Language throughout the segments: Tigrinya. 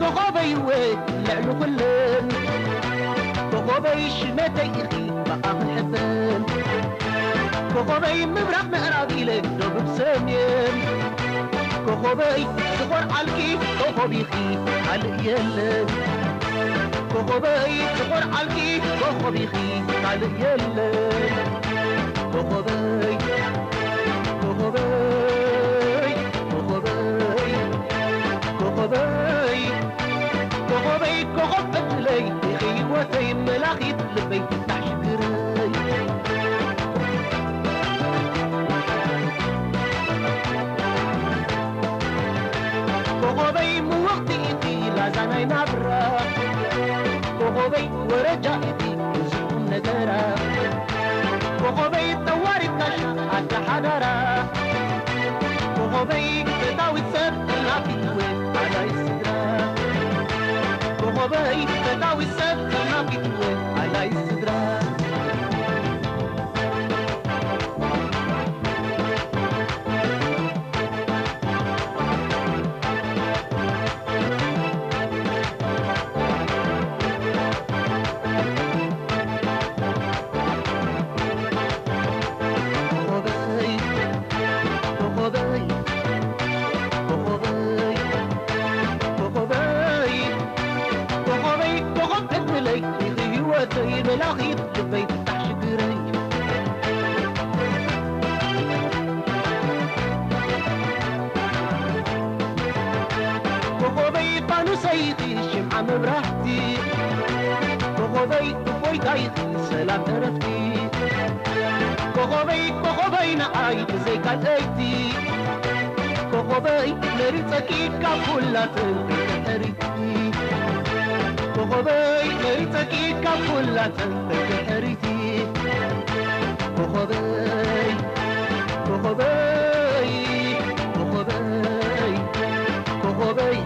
ኮኾበይ ወ ልዕሊ ኩለን ኮኾበይ ሽመተይ ኢኺ በቓ ክንሕበን ኮኾበይ ምብራቕ ምዕራብ ኢለ ደቡብ ሰሜን ኮኾበይ ዝኾርዓልኪ ኮኾብ ኢኺ ካልእ የለን ኮኾበይ ዝኾርዓልኪ ኮኾብ ኢኺ ካልእ የለን ኮኾበይ ኮኾበይ ኮኾበይ ኮኾበይ ኮኾበይ ኮኾብ ዕድለይ ኢኺ ህይወተይ መላኺት ልበይ ፍታሕ ሽግረይ ኮኾበይ ምውቕቲ ኢኺ ላዛ ናይ ናብራ ኮኾበይ ወረጃ ኢኺ ብዙሕ ቁም ነገራ ኮኾበይ ጠዋሪት ጋሻ ኣደ ሓዳራ ኮኾበይ ፈታዊት ሰብ ናፊት ወይ ኣላይ ስድራ ኮኾበይ ፈታዊት ሰብ ናፊት ወይ ኣላይ ስድራ ኮኾበይ ፋኑሰይቲ ሽምዓ መብራህቲ ኮኾበይ እፎይታ ኢኺ ሰላም ዕረፍቲ ኮኾበይ ኮኾበይ ንዓይ ብዘይ ካልኣይቲ ኮኾበይ መሪፀኪ ካብ ኩላተን ከይትሕሪቲ ኮኾበይ መሪፀኪ ካብ ኩላተን ከይትሕሪቲ ኮኾበይ ኮኾበይ ኮኾበይ ኮኾበይ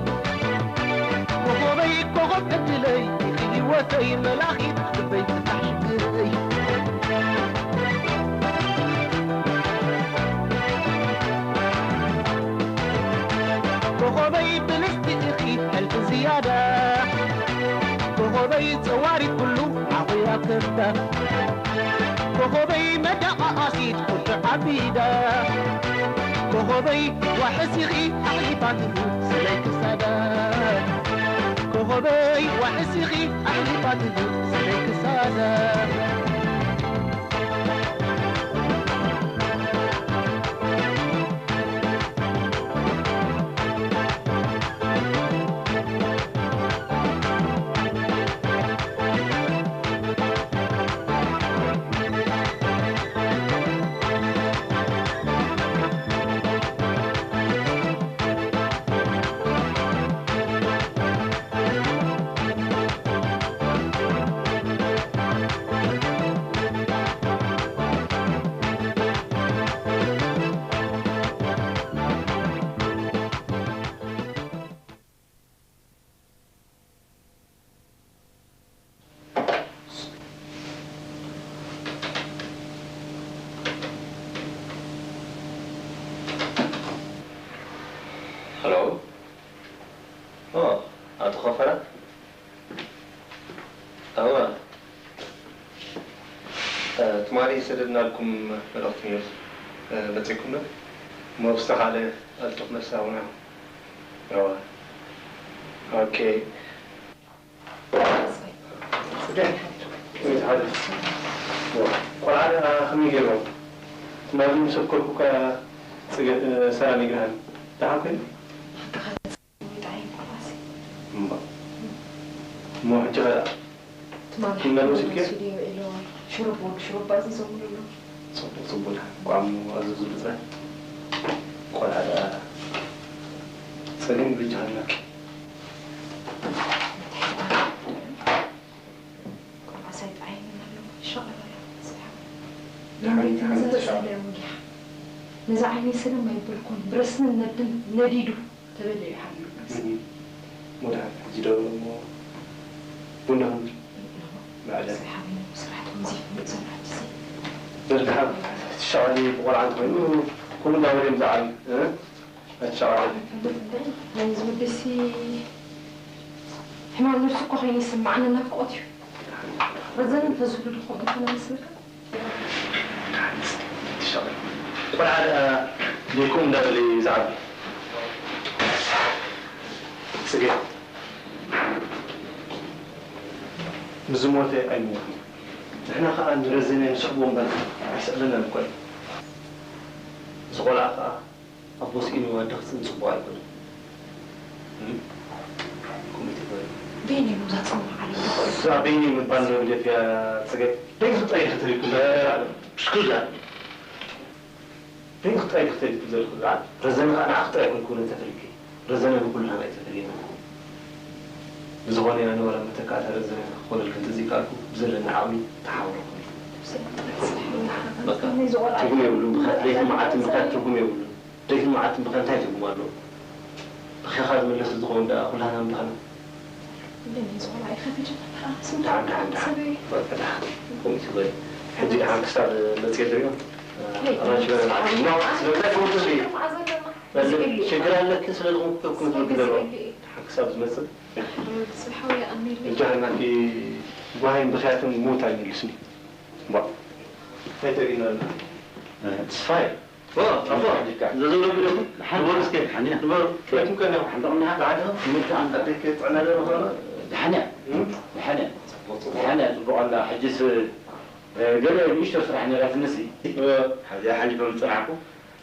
ኮኾበይ ኮኾብ ዕድለይ ኢኺ ህይወተይ መላኺት ልበይ ፍታሕ ሽግረይ ኮኾበይ ብልጽቲ ኢኺ ሕልፊ ዝያዳ ኮኾበይ ጸዋሪት ኩሉ ዓኺራ ከብዳ ኮኾበይ መዳቓቓሲት ኩርትዕ ኣቢዳ ኮኾበይ ዋሕስ ኢኺ ኣሕሊፋ ትህብ ስለይ ክሳዳ ኮኾበይ ዋሕስ ኢኺ ኣሕሊፋ ትህብ ስለይ ክሳዳ ሄሎ። ኦ፣ ኣቶ ኸፈራ? እወ። እ፣ ትማሊ ሰደድናልኩም መልእኽቲ ነይሩ። እ፣ መጺእኩም ዶ? እሞ ብዝተኻእለ ቀልጡፍ መልሲ ሃቡና። እወ። ኦኬ። ጽገ። ጽገ። ቆልዓ ደኣ ከመይ ገይሮም? ትማሊ ምስ ኣፍቀርኩካ ጽገ-፣ እ፣ ሰላም ይግርሃን። ደሓን ኮይኑ? እሞ፣ እሞ ሕጂ ኸ ትማሊ እናበሉ ሓፍትና ስልኪ? መሲሉ ውዒሉ ሽሩባ፣ ሽሩባ ኣዚዞምሉ ኣለዉ። ጽቡቕ፣ ጽቡቕ። ደሓን እኳ እሞ ኣዘዙሉ ጥራይ። ቆልዓ ደኣ ጸገም ይበጃሃልና። ቆልዓ ሰይጣን ኣለዎ፣ ይሻቐል ኣሎ። ደሓን፣ ደሓን፣ ነዛ ኢንሻኣላህ። ሰላም እንዲያ። ነዛ ዓይነይ ሰላም ኣይበልኩን። ብረስንን ነድን ነዲዱ ተበሊዑ ሓቢሩ ብረስኒ። እም። እሞ ደሓን፣ ሕጂ ዶ እሞ ቡና ክንብል? እም። መዕለቢ። ሰይ ሓቢነ ስራሕ ትምዚ፣ ምእዘን ሕጂ ሲ። በል ደሓን፣ ትሻቐሊ ብቆልዓ እንተኾይኑ፣ ከምኡ እንዳበለ እዮም ዝዓብዩ፣ እ? ኣይትሻቐሊ። ናይ ዝወደሲ ሕማም ነብሲ እኮ ከይኑ ይስምዓኒ ናፍቖት እዩ። ረዘነ እንተዝህሉ ዶ ከምኡ ምኾነ መስለካ? ቆልዓ ደኣ ጌርኩም እንዳበለ እዩ ዝዓቢ። ጽጌ፣ ንዝሞተ ኣይምውትን። ንሕና ከኣ ንረዘነ ንስሕቦ እምበር ኣይስዕበናን እኮ እዩ። እዚ ቆልዓ ከኣ ኣቦ ስኢኑ ኣደ ክጽን ጽቡቕ ኣይኮነን። እም? ከምኡ ትበል። በይነይ ምውዛእ ጽምዋ ዓለም እኮ እዩ። እዛ በይነይ ምባል ዘብለት እያ ጽገ። በይንኺ ጥራይ ኢኺ ተሪፍኪ ዘለኺ። እስኩዛ። በይንኺ ጥራይ ኢኺ ተሪፍኪ ዘለኺ። ረዘነ ከኣ ንዓኺ ጥራይ ኣይኮንኩን እተፍርየኪ። ረዘነ ንኹልና እዩ ተፈርየና። ብዝኾነ ኢና ንበላ መተካእታ ረዘነ ክኾነልኪ እንተዘይከኣልኩ ብዘለኒ ዓቕሚ ተሓባበርኩ። በቃ ትርጉም የብሉን። ብኸ-፣ ለይትን መዓልትን ብኸ ትርጉም የብሉን። ደጊም መዓት ብኸ እንታይ ትርጉም ኣለዎ? ብኸኻ ዝምለስ ዝኸውን ደኣ ኩላህና ምድኻና። እንደኔ ዝኾነ ኣይኸፊት ደሓን፣ ደሓን፣ ደሓን። በቃ ደሓን። ከምኡ ትበል። ሕጂ ደሓን ክሳብ መጽየ ዝሪኦ። ኣራንሺ በለ። ኖ፣ ስለምንታይ ከምኡ ትብሊ? በል፣ ሽግር ኣለኪ ስለ ዝኾንኩ ከም ክትብል ግደሮ። ደሓን ክሳብ ዝመጽእ። እጃ ናቲ ጓሂን ብኽያትን ሞት ኣይመልስን እዩ። ባ። እንታይ ተሪእና ኣለና? ተስፋይ። ኦ፣ ኣቦ፣ ዘዘውረዱ ዶ? ንበሩ እስከ፣ ንበሩ። ከይኩም ከነ? ሓንቲ ቅንያ? ደሓን ዲኹም? ምርጫ ኣንታ። ኣደይ ከጥዕና ዶ ምዃኑ? ደሓን እያ። እም? ደሓን እያ። ጽቡቕ፣ ጽቡቕ። ደሓን እያ፣ ጽቡቕ ኣላ። ሕጅስ፣ እ፣ ገለ ንእሽቶ ስራሕ ነይራትንሲ። እወ። ሓዚኣ ሓሊፈ ምስ ጸናሕኩ፣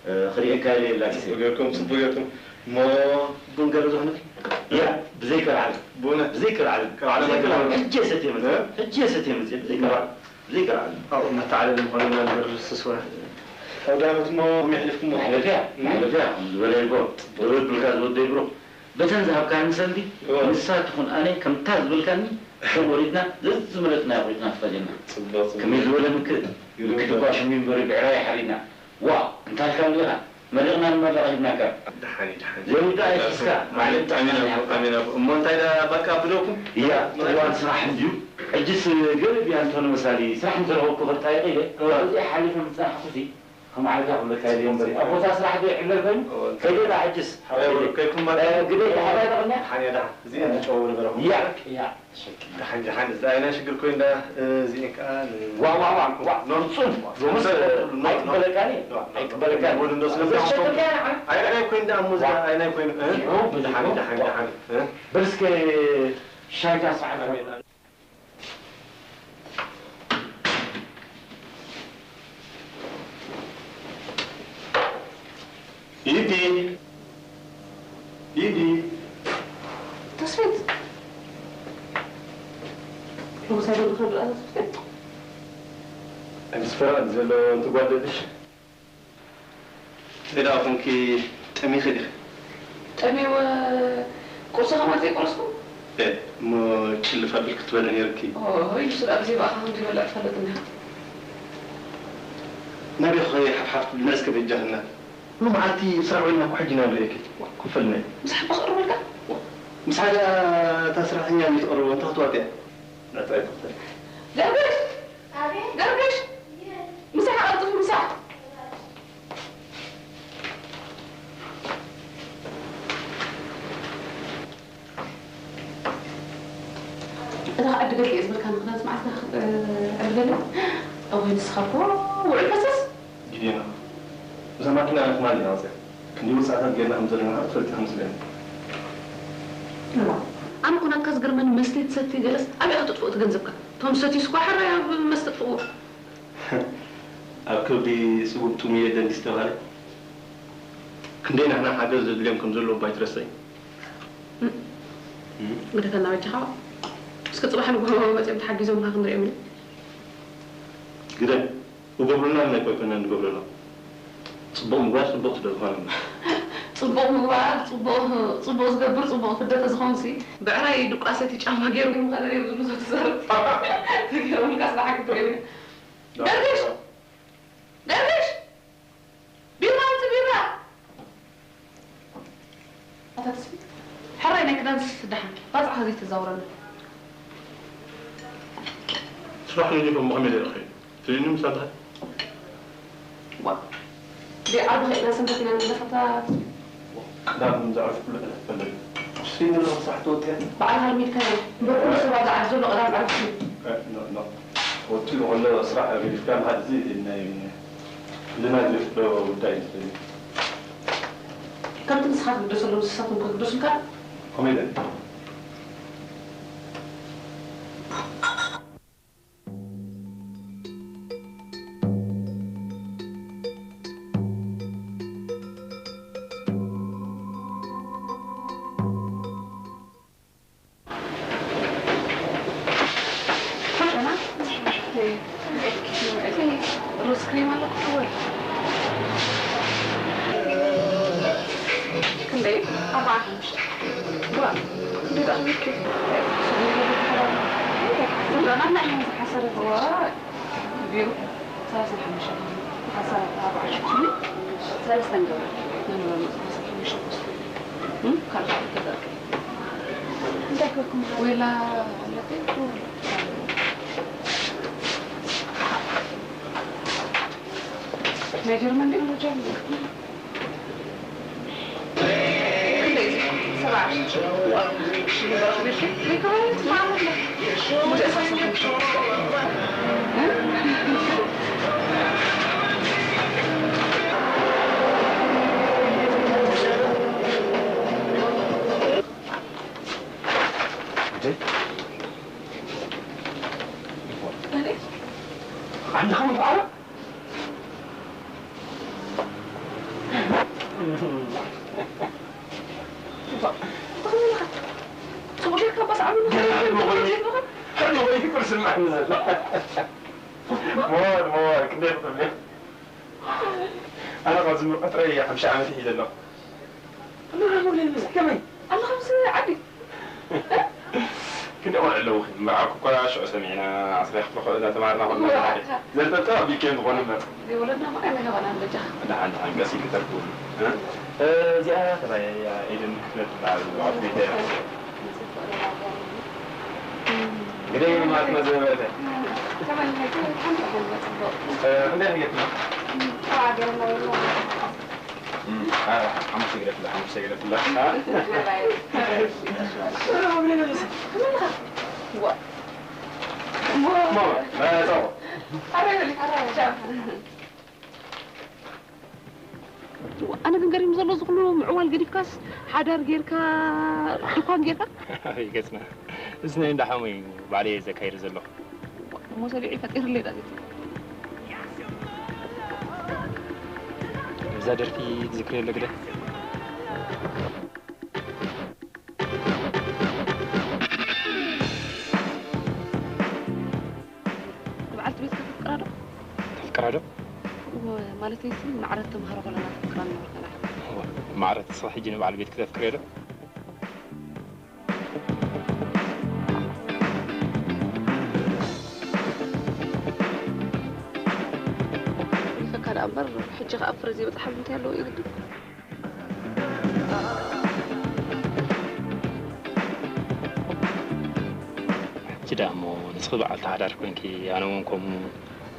እ፣ ክርእየካ ኢለ የላ ግዜ። ጽቡቕ ጌርኩም፣ ጽቡቕ ጌርኩም። እሞ ቡን ገለ ዝኾነ? ያ፣ ብዘይ ከልዓል። ብእውነት? ብዘይ ከልዓል። ከልዓል ብዘይ ከልዓል። ማለት? ሕጂ እየ ሰትየ መጽእ። እ? ሕጂ እየ ሰትየ መጽእ። ብዘይ ከልዓል። ዘይከልዓል። ኣብኡ መተዓለሊ ምዃንና ንበር ስስዋ። ኣውዳመት እሞ ከመይ ኣሕሊፍኩሞ? መሕለፍያ፣ መሕለፍያ፣ ከም ዝበለ ይጎ፣ ድርብ ብልካ ዝወደይ ብሩኽ። በተን ዝሃብካኒ ሰልዲ፣ እወ። ንሳ ትኹን ኣነ ከምታ ዝበልካኒ፣ ከም ወሪድና፣ ዘዝመረጽናዮ ቆሪጽና ተፋጀና። ጽቡቕ፣ ጽቡቕ። ከመይ ዝበለ ምክት፣ ይርዳእ። ምክት እኳ ሽሙ ይንበሪ ብዕራይ ሓሪድና። ዋ፣ እንታልካ ዲኻ? መሪቕና ንመረቕ ሂብናካ። ደሓን እዩ፣ ደሓን እዩ። ዘይውዳእ ኣይኪስካ፣ ማለት ኣሜን፣ ኣሜን ኣቦ፣ ኣሜን ኣቦ። እሞ እንታይ ደኣ በቃ ብለኩም? እያ፣ እዋን ስራሕ እንድዩ። ሕጅስ ገለ ድያ እንተኾነ መሳሊ፣ ስራሕ እንተረኸብኩ ከጣይቕ ኢለ፣ እዋ። እዚኣ ሓሊፈ ምጽናሕኩሲ፣ ከም ዓለታ ክብለካ ኢለ እምበሪ። ኣብ ቦታ ስራሕ ዶ ይዕለል ኮይኑ? እዋ። ከይደ ደኣ ሕጅስ? ሓወይ፣ ከይኩም ማለት እ፣ ግደይ ደሓን ኣይተቐንያ? ደሓን እያ፣ ደሓን። እዚኣ እንጨው ንበረኹም። እያ፣ እያ። ደሓን፣ ደሓን፣ እዚ ኣይና ሽግር ኮይኑ ደኣ፣ እዚ ከኣ ን-፣ ዋ፣ ዋ፣ ዋ፣ ዋ፣ ኖ፣ ፍጹም፣ ኖ፣ ሎምስ ኖ፣ ኖ፣ ኣይቅበለካን እየ። ኖ፣ ኖ፣ ኣይቅበለካን። ወዲ እንዶ ስለ ዘሸግር ዝሓፍቶም። ከኣ ንዓ። ኣይ፣ ኣይ፣ ኮይኑ ደኣ እሞ እዚ ዋ። ኣይና ኮይኑ፣ እ? ይሁ፣ ብዙ ደሓን፣ ይሁ። ደሓን፣ ዋ። ደሓን፣ እ? በል እስከ ሻይታ ሰዓት ኣሜን። ይዲ፣ ይዲ። ተስፊት። ሎምስ ኣይደለኻን ደኣ ተስፊት? ኣብ ስፈራ ዘሎ እንትጓደልሽ። እንታይ ደኣ ኮንኪ ጠሚኺ ዲኺ? ጠምየ ቁርሲ ከማን ዘይቆረስኩ? እ፣ እሞ ጭልፍ ኣቢልኪ ክትበልዒ ነይርኪ። ኦይ፣ ንሱ ደኣ ብዘይ ብኣኻ ከም ዘይበልዕ ትፈልጥ እንዲኻ። ናበይ ኸ ሓፍሓፍ ትብሊ እስከ በጃኺ እናት? ሎሚ መዓልቲ ስራሕ ውዒልና እኮ ሕጂ ኢና ንርእየኪ። ክፈልኒ። ምሳሕ እኮ ክቕርበልካ? ምስ ሓደ እታ ስራሕተኛ እንድዩ ትቕርቦ፣ እንታይ ክትዋጥያ? ናጻ ኣይኮነን። ገርግሽ! ኣቤት። ገርግሽ! ምሳሕ ቀልጥፊ፣ ምሳሕ! እታ ኸዓ ዕድገል እየ ዝበልካ ምኽንያት መዓት ና ዕድገል እወ ንስኻ እኮ ውዕል ፈሰስ ጊዴና እዛ ማኪና ኣነ ትማሊ ኢና ወፂኣ ክንደይ ወፃእታት ጌርና ከም ዘለና ኸዓ ትፈልጢ ከም ዝለኒ እዋ ኣነ እኮ ናትካ ዝገርመኒ መስተ ትሰቲ ገለስ ኣበይ ኢኻ ተጥፍኦ እቲ ገንዘብካ እቶም ዝሰትዩስ እኳ ሕራይ ኣብ መስተ ጥፍእዎ ኣብ ከብዲ ስጉምቲ ሙየ ደንዲ ዝተባህለ ክንደይ ናህና ሓገዝ ዘድልዮም ከም ዘለዉ እባ ኣይትረስዒ። ግደፈና በጃኻ። እስከ ጽባሕ ንግሆ መጺኦም ተሓጊዞምኻ ክንሪኦም ኢና። ግደ እገብሩልና ናይ ቆይፈና ንገብረሎም። ጽቡቕ ምግባር ጽቡቕ ስለ ዝኾነ እምበር። ጽቡቕ ምግባር ጽቡቕ ዝገብር ጽቡቕ ፍደ ተዝኸውንሲ። ብዕራይ ድቋሰቲ ጫማ ገይሩ ምኸደ ነይሩ ዝብሉ ትዛረብ። ገይሮምልካስ ንዓኪ ትሪኦ። ገርግሽ! ገርግሽ! ቢራ ኣምጽእ ቢራ! ኣታ ተስፊት፣ ሕራይ ናይ ክዳንስ ደሓን ባጽዕኻ ዘይተዛውረና። ስራሕ ዩኒፎርም ብኸመይ ገይረ ክኸይድ? ትሪእኒ ምሳልኻ? ዋእ! ደይ ዓርቢ ኸይድና ሰንበት ኢና ንብለኻ እታ ተስፊት። ቅዳም ዘዕርፍሉ ዕለት ፈለዩ። ስኒ ንስራሕ ትወጥያ? ባዕልኻ ኣልሚድካዮ። እምበር ኩሉ ሰብ ኣብዚ ዓዲ ዘሎ ቀዳም ዕረፍቲ እዩ። እ፣ ኖ፣ ኖ። ወጢኡ ከሎ ስራሕ ገዲፍካ ምኻድ እዚ ናይ ህልና ዝፍቶ ጉዳይ እዩ ዝመስለኒ። ከምቲ ንስኻ ትግደሰሎም ንሳቶም ከግደሱልካ? ከመይ ኢለ? ሩዝ ክሬም ኣለኩ ወይ? ክንደይ? ኣርባዓ ሓሙሽተ። ዋ፣ ክንደይ ደኣ ክብል? ስድራ ናትና እዮም ዝሓሰረ። ዋ፣ ቢሩ ሰላሳ ሓሙሽተ። ሓሰረ ኣርባዓ ሽሕን ሰለስተ ንገብር። ንንበር መጽ ሰላሳ ሓሙሽተ። እም፣ ካልእ ገዛ። እንታይ ክበኩም? ወይላ ኣለከ? ናይ ጀርመን ድዩ? ጀርመን። ክንደይ እዩ? ሰብዓ። ዓንድኻ ምትዓረ? ጽቡቕ ጌርካ ባስ ዓብዩ ገና ሕልሚ ኮይኑ፣ ሕልሚ ኮይኑ ይቅር ስምዓኒ ዘሎ። ሞር፣ ሞር፣ ክንደይ ክትብሊ? ኣነ ካብ ዝምርዖ ጥራይ ሓሙሽተ ዓመት እዩ ዘሎ። ኣነ መግለል ምስ ከመይ? ኣነ ከምዚ ዓዲ። ክንደይ ቆልዑ ኣለዉ? መርዓኩ እኳ ሽዑ ሰሚዕና፣ ዓስራ ክፍሊ ኮ-፣ እናተማሃርና ኮና። እዋ። ዘንጠልጠል ኣቢልክዮም ዝኾነ እምበር። ዘይወለድና መርዓ ኣይሃባናን በጃ። ደሓን፣ ደሓን፣ ቀስ ኢልኪ ተርክቡ። እ? እዚኣ ተባይ እያ፣ ኤደን ክፍለ ትበሃል፣ ኣብ ቤት እያ። ግደይ ማለትና ዝነበረት። እ፣ ክንደይ ጌርክና? እም፣ አ፣ ሓሙሽተ ግደፍላ፣ ሓሙሽተ ግደፍላ። አ? ዋ። ሞ፣ መጻው። ኣነ ግን ገሪም ዘሎ፣ እዚ ኩሉ ምዕዋል ገዲፍካስ ሓዳር ጌርካ፣ ድኳን ጌርካ? ኣበይ ገጽና? እዚ ናይ እንዳ ሓሙ እዩ፣ ባዕለይ እየ ዘካይድ ዘለኹ። እሞ ሰሊዑ ፈጢርለይ ዳኣ። እዛ ደርፊ ትዝክርዮ ኣሎ ግደ? ንበዓልቲ ቤትካ ተፍቅራ ዶ? ተፍቅራ ዶ? እወ፣ ማለተይሲ ማዕረ ተምሃሮ ከለና ተፍቅራ ነበርካ ንዓይ። እወ፣ ማዕረ ተስኻ ሕጂ ንበዓል ቤትኪ ተፍቅርዮ ዶ? ይፈካ ደኣ እምበር፣ ሕጂ ከኣ ፍረ ዘይበጽሓ ምንታይ ኣለዎ እዩ ግዲ? ሕጂ ደኣ እሞ ንስኺ በዓልቲ ሓዳር ኮንኪ፣ ኣነ እውን ከምኡ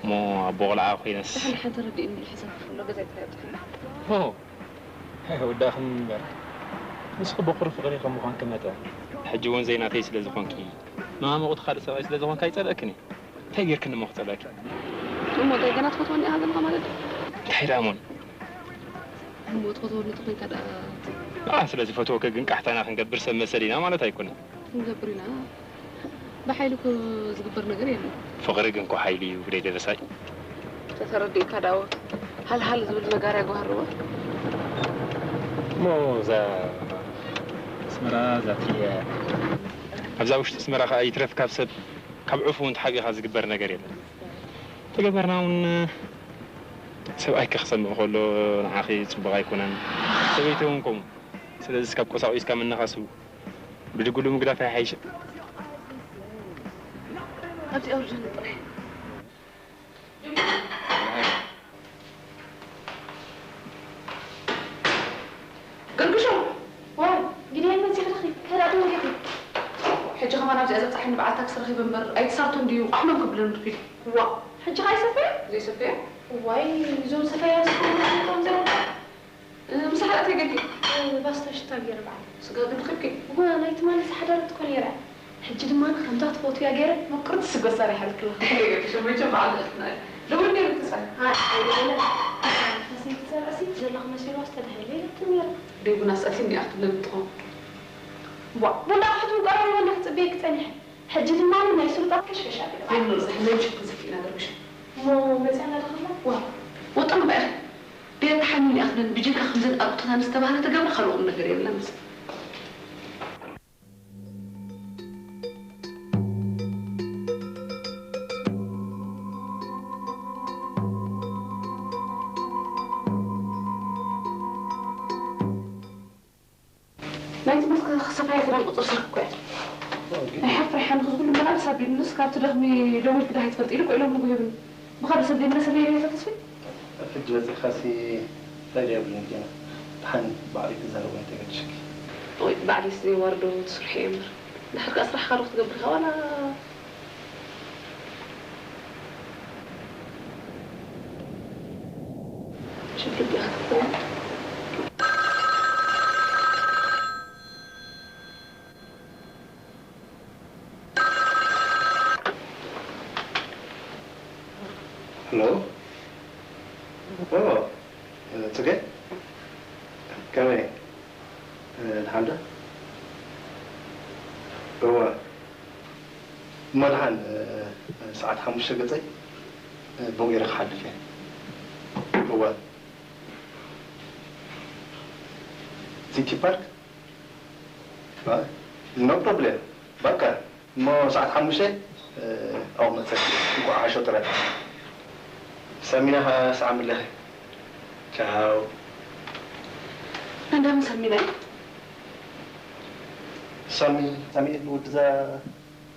እሞ ኣቦ ቆልዓ ኮይነስ። ደሓን ደሓን ተረዲእኒ፣ ሕሰብ ክፍሎ ገዛይ ጥራይ ኣብፅሐኒ። ሆ፣ ወዳእኽኒ እምበር። ንስኺ በኹሪ ፍቕሪ ከም ምዃንኪ መጠን። ሕጂ እውን ዘይናተይ ስለ ዝኾንኪ፣ መማሙቕቲ ካልእ ሰብኣይ ስለ ዝኾንካ ኣይጸልአክን እየ። እንታይ ጌርክኒ እሞ ክጸልኣኪ? እሞ እንታይ ገና ትፈትወኒ ኢኻ ዘለኻ ማለት ድዩ? እንታይ ደኣ እሞኒ? እሞ ትፈትወኒ ተኾይንካ ደኣ? ኣነ ስለ ዝፈትወኪ ግን ቃሕታና ክንገብር ሰብ መሰል ኢና ማለት ኣይኮነን። ክንገብር ኢና። ብሓይሊ እኮ ዝግበር ነገር የለን። ፍቕሪ ግን እኮ ሓይሊ እዩ ግደይ ደበሳይ። ተተረዲእካ ደኣ ሃልሃል ዝብል ነጋርያ ጓሃርዋ። እሞ እዛ ኣስመራ እዛ ትርያ ኣብዛ ውሽጢ ኣስመራ ከኣ ይትረፍ ካብ ሰብ ካብ ዑፍ እውን ተሓቢእካ ዝግበር ነገር የለን። ተገበርና እውን ሰብኣይኪ ክሰምዕ ከሎ ንዓኺ ጽቡቕ ኣይኮነን። ሰበይቲ እውን ከምኡ። ስለዚስ ካብ ቆሳቑስካ ምንኻስ ብድጉሉ ምግዳፍ ኣይሓይሽን? ኣብዚ ኣውርደኒ ጥራይ። ግርግሾ! ዋይ፣ ግደየኒ መጺኺ ዲኺ? ከዳ ደው ኢልኪ። ሕጂ ከማን ኣብዚኣ ዘብጽሓኒ በዓል ታክሲ ረኺበ እምበር ኣይተሳርቶን ድዩ? ቁሕሎም ክብለን ርፊዱ። ዋ፣ ሕጂ ከ ኣይሰፈየ? ዘይሰፈየ? ዋይ፣ እዞም ሰፈያ ዝስፈዩ መሲሎም ዘረባ። እ፣ ምሳሕ ኣተይ ገርጊ። ባስታ ሽታ ገይረ በዓል። ስጋ ግን ክልኪ? እወ፣ ናይ ትማሊ ዝሓደረት እኮ ነይራ። ሕጂ ድማ ከምታ ትፈትውያ ገይረ ምቁርቲ ስጎ ሰሪሐልኪ ኣለኹ። ይገርምሽ፣ መቸም በዓል ልደትና እዩ። ደውል ነይሩ ተጻይ። ኣይ፣ ኣይደወለን። ተሰይቲ ዘርእሲ ዘለኹ መሲልዋ ዝተባህለ ኢላትኒ ነይራ። ደይ ቡና ስኣትኒ እያ ክትብለኒ ትኸውን። ዋ፣ ቡና ክትብሉ ቀረቡ ወላ ክጽበየኪ ጸኒሐ። ሕጂ ድማ ናይ ስሩጣት ከሽከሽ ኣቢለ። ኣይኖ፣ እዚ ሕመም ሽኮር ዘፍኢ ነገር ምሽ። እሞ መጽያ እናደኸላ? ዋ፣ ወጥሩ እምበር። ደይ ተሓሚም እያ ክትብለኒ፣ ብጀካ ከምዘን ኣርቁተታን ዝተባህለ ተገብረ ካልእ ቁም ነገር የብላን። ናይቲ መስክ ክሰፋየ ክዳን ቁጽሪ ስልኪ እኮ እያ። ናይ ሓፍሪ ሓን ክዝጉሉ መላልስ ኣቢሉንስ ካብ ትደኽሚ ደዊልኪ ደሃይ ትፈልጢ ኢሉ እኮ ኢሎም ንጉ ሂብኒ። ብኻልእ ሰብ ዘይመለሰለይ ዶ ይፈ ተስፋ? ሕጂ በጺሕካሲ ፋይዳ የብሉን ጌና። ደሓን ባዕለይ ክዛረቦ እንተገድሽኪ። ወይ ባዕለይስ ዘይዋርዶ ትስርሑ እየ እምበር። ድሓር ከኣ ስራሕካ ዶ ክትገብር ኢኻ ዋላ? ሽግር ዲኻ ክትብል? ሄሎ። ኦ፣ ጽገ? ከመይ? እ፣ ደሓን ዶ? እወ። እሞ ደሓን፣ እ፣ ሰዓት ሓሙሽተ ገጸይ፣ እ፣ ብኡ ገይረ ክሓልፍ እየ። እወ። ሲቲ ፓርክ? ኖ ፕሮብሌም። በቃ፣ እሞ ሰዓት ሓሙሽተ፣ እ፣ ኣብኡ መጸኪ። እንቋዕ ሓሾ ጥራይ። ሳሚና ኸኣ ሰዓም ኣለኺ። ቻው። እንዳ መን ሳሚና እዩ? ሳሚ፣ ሳሚኤል ወድዛ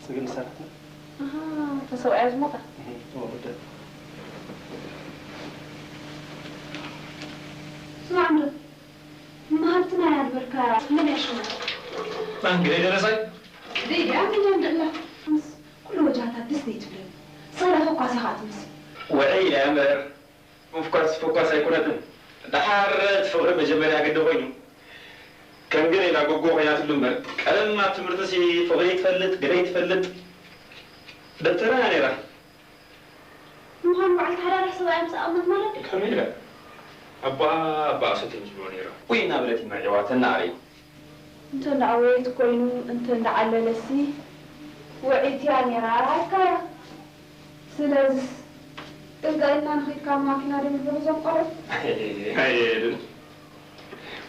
ጽግን ሰራሕትና። ኣሃ፣ እታ ሰብኣያ ዝሞታ? እህ፣ እወ፣ ወዳ። ስማዕ እንዶ፣ መሃብትና እያ ዝበልካ መን እያ ሽማ? ማን ግደይ ደረሳይ? ግደይ ድያ? መን እያ እንደላ? ምስ ኩሉ ወጃሃታ ደስ ዘይትብለኒ። ሰላም እኳ እዚኻ ትመስል። ውዕይ ኢላ እያ እምበር። ምፍኳስ ፍኳስ ኣይኮነትን። ደሓር እቲ ፍቕሪ መጀመርያ ግዲ ኮይኑ፣ ከም ገለ ኢላ ጎጎ ኮይናትሉ እምበር፣ ቀደም ኣብ ትምህርትሲ ፍቕሪ ትፈልጥ፣ ግደይ ትፈልጥ ደብተራ እያ ነይራ። ንምዃኑ በዓልቲ ሓዳር ሰብኣያ ምስ ኣቐመት ማለት ድዩ? ከመይ ኢለ? ኣቦኣ፣ ኣቦኣ ሰተኝ ይብሎ ነይሩ። ወይ እናበለት ይመርዕዋ ተናኣርዩ። እንተ እንዳዓወየት ኮይኑ፣ እንተ እንዳዓለለሲ ውዕይቲ እያ ነይራ ኢልካያ። ስለዚስ ጥንቀ ኢልና ንኺድ ካብ ማኪና ዶ ይብሉ እዞም ቆልዑ? ኣይድን።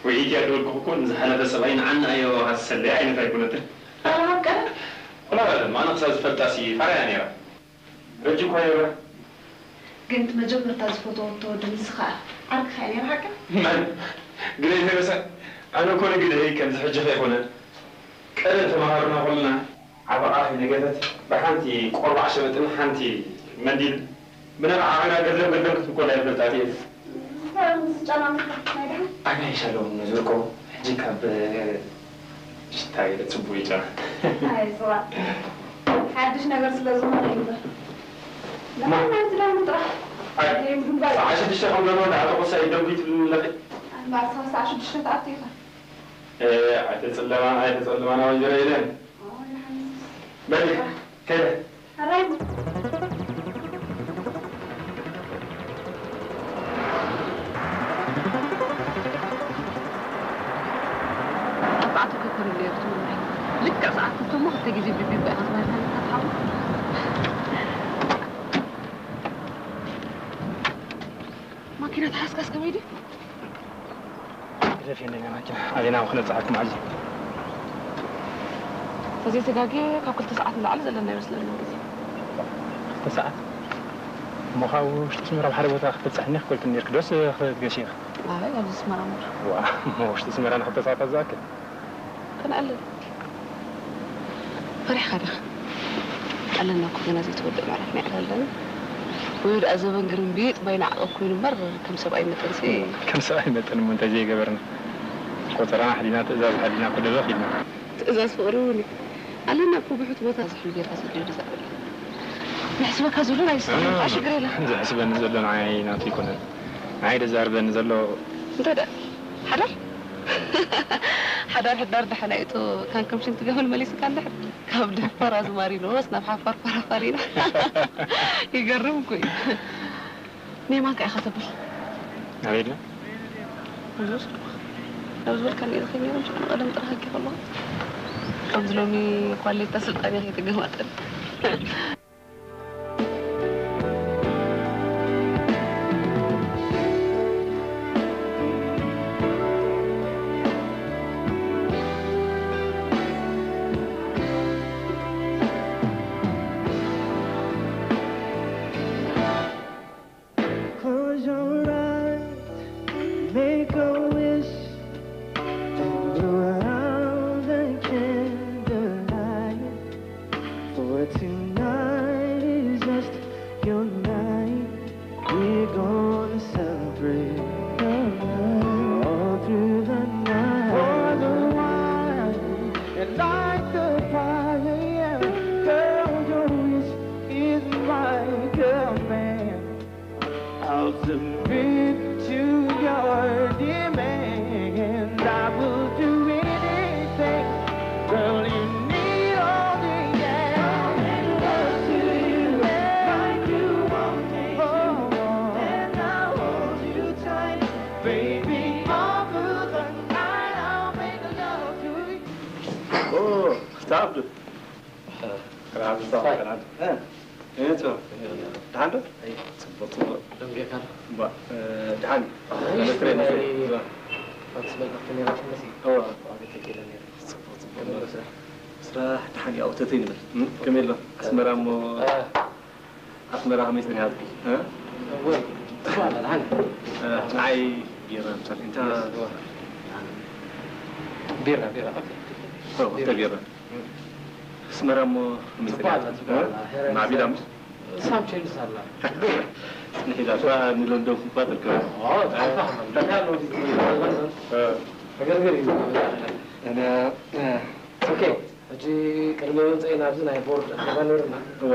ውዕይቲ እያ ተበልኩ እኮ ንዝሓለፈ ሰብኣይ ንዓና እዮ ሃሰለይ ዓይነት ኣይኮነትን። ኣላ ሃብ ቀደም? ወላ ቀደም፣ ኣነ ክሳብ ዝፈልጣሲ ፋራ እያ ነይራ። ረጂ እኳ ይብላ። ግን እቲ መጀመርታ ዝፈተወቶ ወዲ ንስኻ ዓርክኻ እያ ነይራ ሓቂ? መን? ግደይ ደበሳ? ኣነ እኮ ንግደይ ከምዚ ሕጂ ከይኮነ። ቀደም ተመሃሮና ኩልና ዓበቓ ከይነገፈት ብሓንቲ ቆርባዕ ሸበጥን ሓንቲ መንዲል ብናይ ዓቐና ገርደም ገርደም ክትብል ኮላ ይፈልጣት እየ። እንታይ ምስ ጨና ምትካኽ ናይ ደሓን? ኣነ ይሻለዎም ነዝርቆ ሕጂ ካብ ሽታ ገለ ጽቡቕ ይጨና። ኣይ፣ ጽባሕ። ሓድሽ ነገር ስለ ዝኾነ እዩ እምበር። ማ? ደሓን ናብቲ ዳሙ ጥራሕ። ኣይ፣ ደም ግንባር። ሰዓት ሽዱሽተ ከም ዘሎ እንዳኣተኹ ሳይ ደጉ ይትብልኒ ኣለኺ። ኣይ፣ እምበኣር፣ ሳዕ ሽዱሽተ ትኣቱ ኢኻ። እ፣ ኣይተጸለማ-፣ ኣይተጸልማና ወይዘሮ ኤደን። ኣዎ፣ ደሓን። በሊ፣ ከይደ። ኣራይ። ኣርባዕተ ኮኮን ነይሩ ትምናይ። ልክዕ ሰዓት ክልተ እሞ ክልተ ግዜ ቢቢ እኮ ኢኻ ተባሂልካ ነካ ትሓው። ማኪና ተሓዝካስ ከመይ ድዩ? ግደፍ የለን እያ ማኪና። ኣበይ ኢና ክነብጽሓኩም ሕጂ? ተዘይተጋግየ ካብ ክልተ ሰዓት ንላዕሊ ዘለና ኣይመስለንን ግዜ። ክልተ ሰዓት? እሞ ካብ ውሽጢ ኣስመራ ኣብ ሓደ ቦታ ክትበጽሕኒ ክበልክኒ ነይርኪ ዶስ ክትገሺ ኢኺ? ኣይ፣ ኣብዚ ኣስመራ እምበር። ዋ፣ እሞ ውሽጢ ኣስመራ ንክልተ ሰዓት ኣብ ዝኣክል? ከነዕልል። ፈሪሕካ ዲኻ? ቀለልና እኮ ገና ዘይተወድአ ምዕራፍ ንዕለል ኣለና። ወዮ ደኣ ዘበን ግርምቢጥ ባይና ዓቐብ ኮይኑ እምበር፣ ከም ሰብኣይ መጠንሲ። ከም ሰብኣይ መጠን እሞ እንታይ ዘይገበርና? ቆጸራና ሓሊና፣ ትእዛዝ ሓሊና እኮ ደበኽ ኢልና። ትእዛዝ ፍቕሪ እውን እዩ። ኣለና እኮ ብሑት ቦታ ዝሑል ጌርካ ዘድልዮ ንዛረበሉ። ንሕስበካ ዘሎ ናይ ዝስሕብ እ፣ ሽግር የለን። ዘሕስበኒ ዘሎ ንዓይ ናቱ ኣይኮነን። ንዓይ ደዛርበኒ ዘሎ እንታይ ደኣ? ሓዳር? ሓዳር ሕዳር ደሓን ኣይእቶ ካን ከም ሽንቲ ገመል መሊስካ እንድሕር ካብ ደፋር ኣዝማሪኖስ ናብ ሓፋር ፋራፋሪና ይገርም እኮ እዩ። ኔማን ከኣ ኢኻ ተብል። ኣበይ ድያ? ብዙ ስልኩ። ናብ ዝበልካኒ ኢልካ ነይሩ፣ ቀደም ጥራሕ ኣኪ ከለኹ። ከምዚ ሎሚ ኳሌታ ስልጣን እያ ከይተገማጠል። Close your eyes, make a wish, and blow out the candlelight. For tonight is just your night. We're gonna celebrate the night all through the night. For the wine and light the fire, yeah. Girl, your wish is my command. I'll submit to your demands. I will do anything. Girl, you need all the answers. I'll make love to you like you want me to. Oh. And I'll hold you tight. Baby, all through the night, I'll make love to you. Oh, stop it. ደሓን ዶ? ጽቡቕ፣ ጽቡቕ። ደንጊርካ ዶ? እምባ፣ እ፣ ደሓን እዩ። ኣይ፣ ነስረ፣ ነስረ። ናይ እዋ። ኣንስ መልእኽቲ ነይራትኒ መሲ። እዋ። ብኣገ ተኪለ ነይረ። ጽቡቕ፣ ጽቡቕ። ከመይ ስራሕ? ስራሕ ደሓን እዩ፣ ኣውተተይ ንብል። እም፣ ከመይ ኣሎ? ኣስመራ እሞ፣ እ። ኣስመራ ከመይ ጸኒሓትኪ? እ? ወይ፣ ጽቡቕ ኣላ፣ ደሓን። እ፣ ንዓይ ቢራ ምሳሌ፣ እንታ የስ፣ እዋ። ቢራ፣ ቢራ፣ ኦኬ። ኦ፣ ቢራ። ቢራ። ኣስመራ እሞ ከመይ ጽቡቕ ኣላ፣ ጸኒሓትኪ? ጽቡቕ እ? ኣላ። ሄረ ማዕቢላ ምስ? ሳም ቼንጅስ ኣላ። ጽኒሕ ኢላ እኳ ንለንደን እኳ ትርከብ። ኦ፣ ጸሓፋ፣ ለንደን። እ። ዕግርግር እዩ። ኣነ፣ እ፣ ኦኬ፣ ሕጂ ቅድሚ ምምጸይ ናብዚ ናይ ቦርድ ኣኼባ ነይሩና። እወ።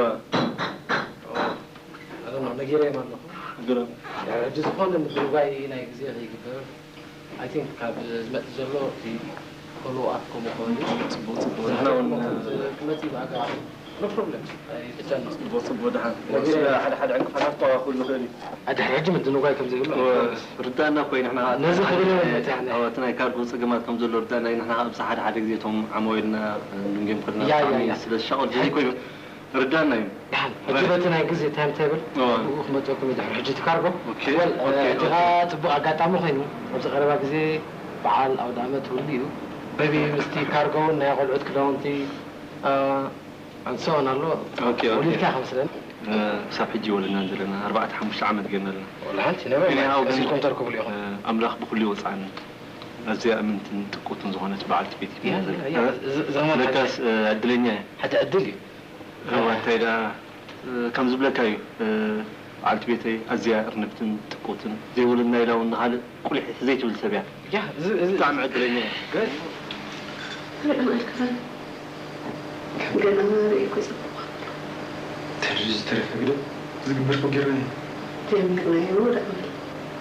I don't know፣ ነጊረዮም ኣለኹ። ነጊሮም። ሕጂ ዝኾነ ምድንጓይ ናይ ግዜ ከይግበር፣ I think ካብ ዝመጽእ ዘሎ እቲ ፎሎ ኣፕ ከምኡ ክኸውን እዩ። ጽቡቕ፣ ጽቡቕ። ንሕና እውን ክመጽእ እዩ ብኣጋጣሚ። No problem። ኣይትጨነቕ። ጽቡቕ፣ ጽቡቕ፣ ደሓን። ነጊረዮም። ስለ ሓደ ሓደ ዕንቅፋታት ክኸውን ይኽእል እዩ። ኣድሕሪ ሕጂ ምድንጓይ ከም ዘይብሉ እወ፣ ኣይኮነስ። ርዳእና እኮ እዩ፣ ንሕና ነዚ ክብል እየ መጺኣ ኣነ። እወ፣ እቲ ናይ ካርጎ ጸገማት ከም ዘሎ ርዳእና እዩ። ንሕና ኣብዚ ሓደ ሓደ ግዜ እቶም ዓማዊልና ንንጌም ከለና ያ፣ ያ፣ ብጣዕሚ ያ። ስለ ዝሻቐሉ ሕጂ ዘይኮይኑ ርዳእና እዩ። ደሓን፣ ሕጂ እወ። በቲ ናይ ግዜ ታይም ቴብል እወ። ብኡ ክመጸኩም እዩ ድሕሪ ሕጂ እቲ ካርጎ። ኦኬ፣ ወል፣ ኦኬ፣ ሕጂ ኦኬ። ኸኣ ጽቡቕ ኣጋጣሚ ኮይኑ፣ ኣብዚ ቀረባ ግዜ በዓል ኣውደ ዓመት ህሉ እዩ። በቢ ምስቲ ካርጎ እውን ናይ ቆልዑት ክዳውንቲ፣ እ፣ ኣንሶን ኣሎ። ኦኬ፣ ኦኬ። ወሊድካ ከመስለን። እ፣ ክሳብ ሕጂ ወለናን ዘለና ኣርባዕተ ሓሙሽተ ዓመት ጌርና ኣለና። ወላ ሓንቲ ነበር ግን ያው ግን፣ ቀሲልኩም ተርክቡሉ ኢኹም። እ፣ ኣምላኽ ብኹሉ ይወጽዓና። ኣዝያ እምንትን ጥቁትን ዝኾነት በዓልቲ ቤት ያ፣ ሂብና ያ፣ ዘለና። ያ፣ እ፣ እዚ፣ እዚ ከማን ለካስ፣ ሓደ እ፣ ዕድለኛ እየ። ሓደ ዕድል እዩ። እዋ፣ እንታይ ደኣ፣ እ፣ ከም ዝብለካ እዩ፣ እ፣ በዓልቲ ቤተይ ኣዝያ እርንብትን ጥቁትን፣ ዘይወለድና ኢላ እውን ንኻልእ ቁሊሕ ዘይትብል ሰብ እያ። ያ፣ እዚ፣ እዚ ብጣዕሚ ዕድለኛ እየ። ግን ርኢኹም ኣይከፋን። ገና ርኢኹ ይጸብቑ። ተድሪ ዝተረፈ ግደ ዝግበር እኮ ጌርና እዩ። ጀሚርናዮ ደኣ በል።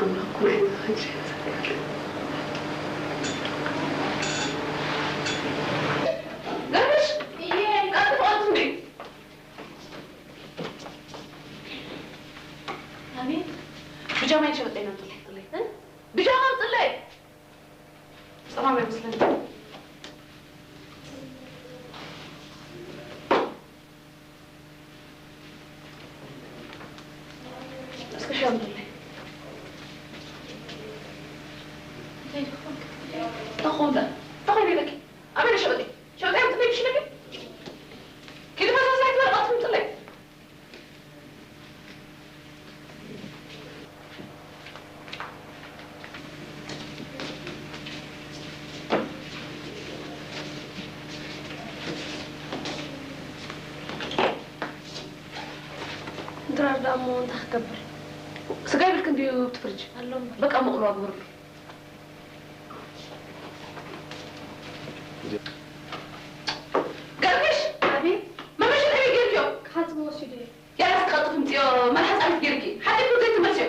ኣምላኽ እኮ ንዓይ ዝኽእል ሸይጣን ኣይፈልጥን። ገርሽ! እየ፣ ቀልጢፍ፣ ቀልጢፍ እንዴ! ኣቤት። ብጃማይ ሸበጠይ ናምጥለይ። እ? ብጃማ ኣምጥለይ! ጸማም ኣይመስለኒ። እስኪ ሻምብለይ። እንታይ ይኾን? እንታይ ይኾን? እንታይ ይበለኪ? ኣበይ ሸበጠይ? ሸበጠይ ኣምጥለይ ብሽለኪ? ኪዲ ፈሳስ ኣይትበል፣ ቀልጢፍ ምጥለይ። ድራር ደኣ እሞ እንታይ ክገብር? ስጋ ይብልክ እንድዩ ኣብቲ ፍርጅ። ኣሎ እምበር። በቃ መቕሎ ኣግብርሉ። ገርግሽ! ኣቤት። መመሸት ኣበይ ጌርክዮ? ክሓጽብ ወሲዱ እየ። ያስ ቀልጥፍ ምጽዮ፣ መልሓስ ኣቤት ጌርኪ። ሓሊፉ ዘይትመልስዮ።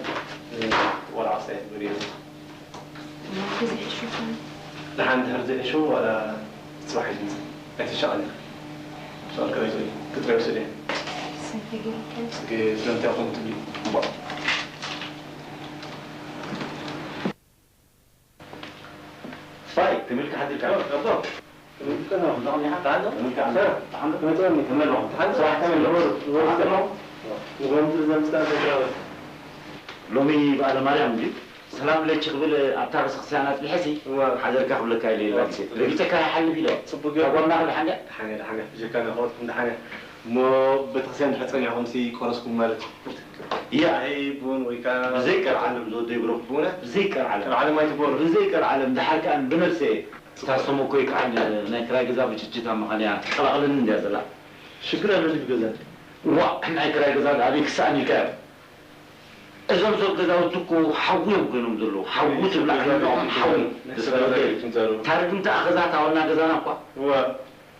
ወላ ዓስታ እየ ትብል እየ። ግዜ ሕሹ። ደሓን ድሕሪ ዘይሕሹ ዋላ ጽባሕ እዩ ዝመጽእ። ኣይትሸቐል ኢኻ። ሸቐል ክረይ ትኽእል። ክትረይ ውሰድ እየ። ሰንፈ ገይሩ። እስኪ ስለምንታይ ከምኡ ትብሊ? እምቧእ። ፋይ፣ ተመልካ ሓዲርካ። ኣቦ። ተመልካ ነው። ተመልካ። ተመልካ። ተመልካ። ተመልካ። ስራሕ ተመልካ። ንጎምቱ ዘምስታ ተጫወት። ሎሚ በዓለ ማርያም እንድዩ። ሰላም ለኪ ክብል ኣብታ ቤተክርስትያን ኣጽቢሐሲ እዋ። ሓደርካ ክብለካ ኢለ ኢላ ግዜ። ረጊጸካ ይሓልፍ ኢለ። ጽቡቅ ገይሩ። ካብ ጎና ክብል ሓንደ? ደሓነ፣ ደሓነ። ብጀካ ናኸወትኩም ደሓነ። እሞ ቤተክርስትያን ድሕሪ ጸኒዕኹም ሲ ቆረስኩም ማለት እዩ። እያ። ኣይ ቡን ወይ ከኣ ብዘይ ቀልዓለም ዝወደይ ብሩኽ። ብእውነት? ብዘይ ቀልዓለም። ቀልዓለም ኣይትግበሩ። ብዘይ ቀልዓለም። ደሓር ከኣ ብነብሰ እየ። እታ ሰሙ እኮ ከዓል ናይ ክራይ ገዛ ብጭጭታ ምዃን እያ ትቀላቕለኒ እንድያ ዘላ። ሽግር ኣለኒ ብገዛ። ዋ፣ ናይ ክራይ ገዛ ኣበይ ክስኣን ኢልካ እያ? እዞም ሰብ ገዛውቲ እኮ ሓዊ እዮም ኮይኖም ዘለዉ። ሓዊ ትብላዕ ገዛ ከለኹም ሓዊ። ናይ ስራሕ ገዛ ትዛረቡ። ታሪክ እንተ ኣኸዛ እታ ዋና ገዛና እኳ። እዋ።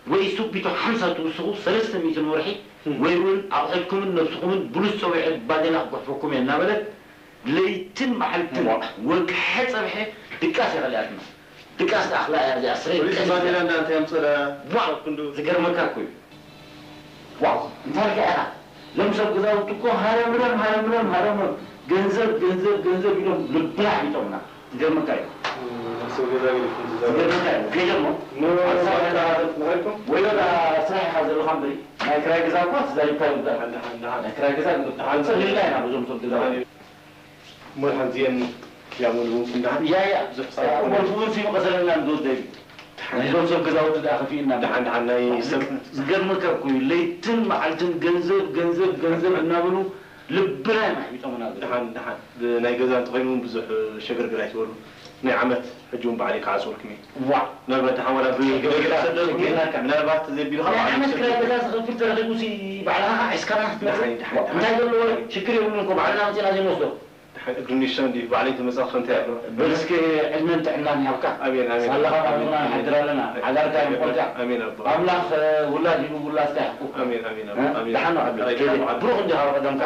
ወይ ሱቢቱ ሓምሳ ትውስኹ ሰለስተ ሚእቲ ንወርሒ፣ እም። ወይ እውን ኣቑሑትኩምን ነብስኹምን ብሉስ ጸዊዐ ባዴላ ክጉሕፈኩም እየ እናበለት ለይትን መዓልትን እዋ። ወግሐ ጸብሐ ድቃስ የኸልያትና። ድቃስ ተኣኽላ እያ እዚኣ፣ ስረይ ፖሊስ ድቃስ ባዴላ እያ። እንዳ እንታይ ኣምጸላ? ዋ! ሰብ ክንዱ። ዝገርመካ እኮ እዩ። ዋው! እንታይ ኢልካ ኢኻ? ሎም ሰብ ገዛውቲ እኮ ሃረምረም፣ ሃረምረም፣ ሃረምረም። ገንዘብ፣ ገንዘብ፣ ገንዘብ ኢሎም ልብና ኣሕቢጦምና። ዝገርመካ እዩ። እም፣ ሰብ ገዛ ገዲፍኩም ትዛረቡ። ዝገርመካ እዩ። ከይደ እሞ፣ ኖ፣ ኣብ ስራሕ በቃ፣ ኢኻ፣ ንኸድኩም? ወይ ወላ ስራሕ ኢኻ ዘለኻ እምበሪ፣ ናይ ክራይ ገዛ እኳ ተዛሪብካ ይውዳእ። ደሓን፣ ደሓን፣ ደሓን። ናይ ክራይ ገዛ ይውዳእ። ደሓን። ጸሊልና ኢና በዞም ሰብ ገዛውቲ። ደሓን። እሞ ሓንዚኤን ያመልኩም ደሓን? ያ፣ ያ። ብዙሕ ስራሕ እሞ ኣለኩም። ቡን ሲሙ ቀሰለና እንዶ ደቢ። ደሓን። ናይዞም ሰብ ገዛውቲ ደኣ ከፊእና። ደሓን፣ ደሓን፣ ናይ ሰብ ዝገርመካ እኮ እዩ። ለይትን መዓልትን ገንዘብ፣ ገንዘብ፣ ገንዘብ እናበሉ ልብና እዮም ኣሕቢጦምና ዘለዉ። ደሓን፣ ደሓን። ብናይ ገዛ እንተኾይኑ እውን ብዙሕ ሸገርግር ኣይትበሉ። ናይ ዓመት ሕጂ እውን ባዕለይ ክዓጽወልኩም እየ። ዋዕ። ምናልባት ደሓን ዋላ ብ-፣ ሸገርግር ብገዛ ሰደድኩም እየ። ሸገርግር ምናልባት ዘቢልካ ናይ ባዕለይ ዓመት ክሰደድኩም። ክራይ ገዛ ዝኸፍል ተረኺቡሲ ባዕልኻ ከዓ ሒዝካና ክትመጽእ? ደሓን፣ ደሓን፣ ደሓን። እንታይ ዘለዎ ሽግር የብሉን እኮ፣ ባዕልና መጺእና ዘይንወስዶ። ድሓን እግሪ ኒሻ እንድዩ፣ ባዕለይ ተመጻእኩ እንታይ ኣሎ? በል እስከ ዕድመን ጥዕናን ይሃብካ። ኣሜን፣ ኣሜን፣ ሳላኻ ኣሜን፣ ኣቦና ኣሜን። ንሓድር ኣለና። ሓዳርካ ኣሜን፣ ይምቆልካ። ኣሜን፣ ኣቦ። ኣምላኽ፣ እ፣ ውላድ ሂቡ ውላድካ ይሓቁ። ኣሜን፣ ኣሜን፣ ኣቦ። እ? ኣሜን። ደሓን ነው ዓብዱ። ኣሜን፣ ኬድ ኣቦ። ብሩኽ እንዲኻ ቀደምካ።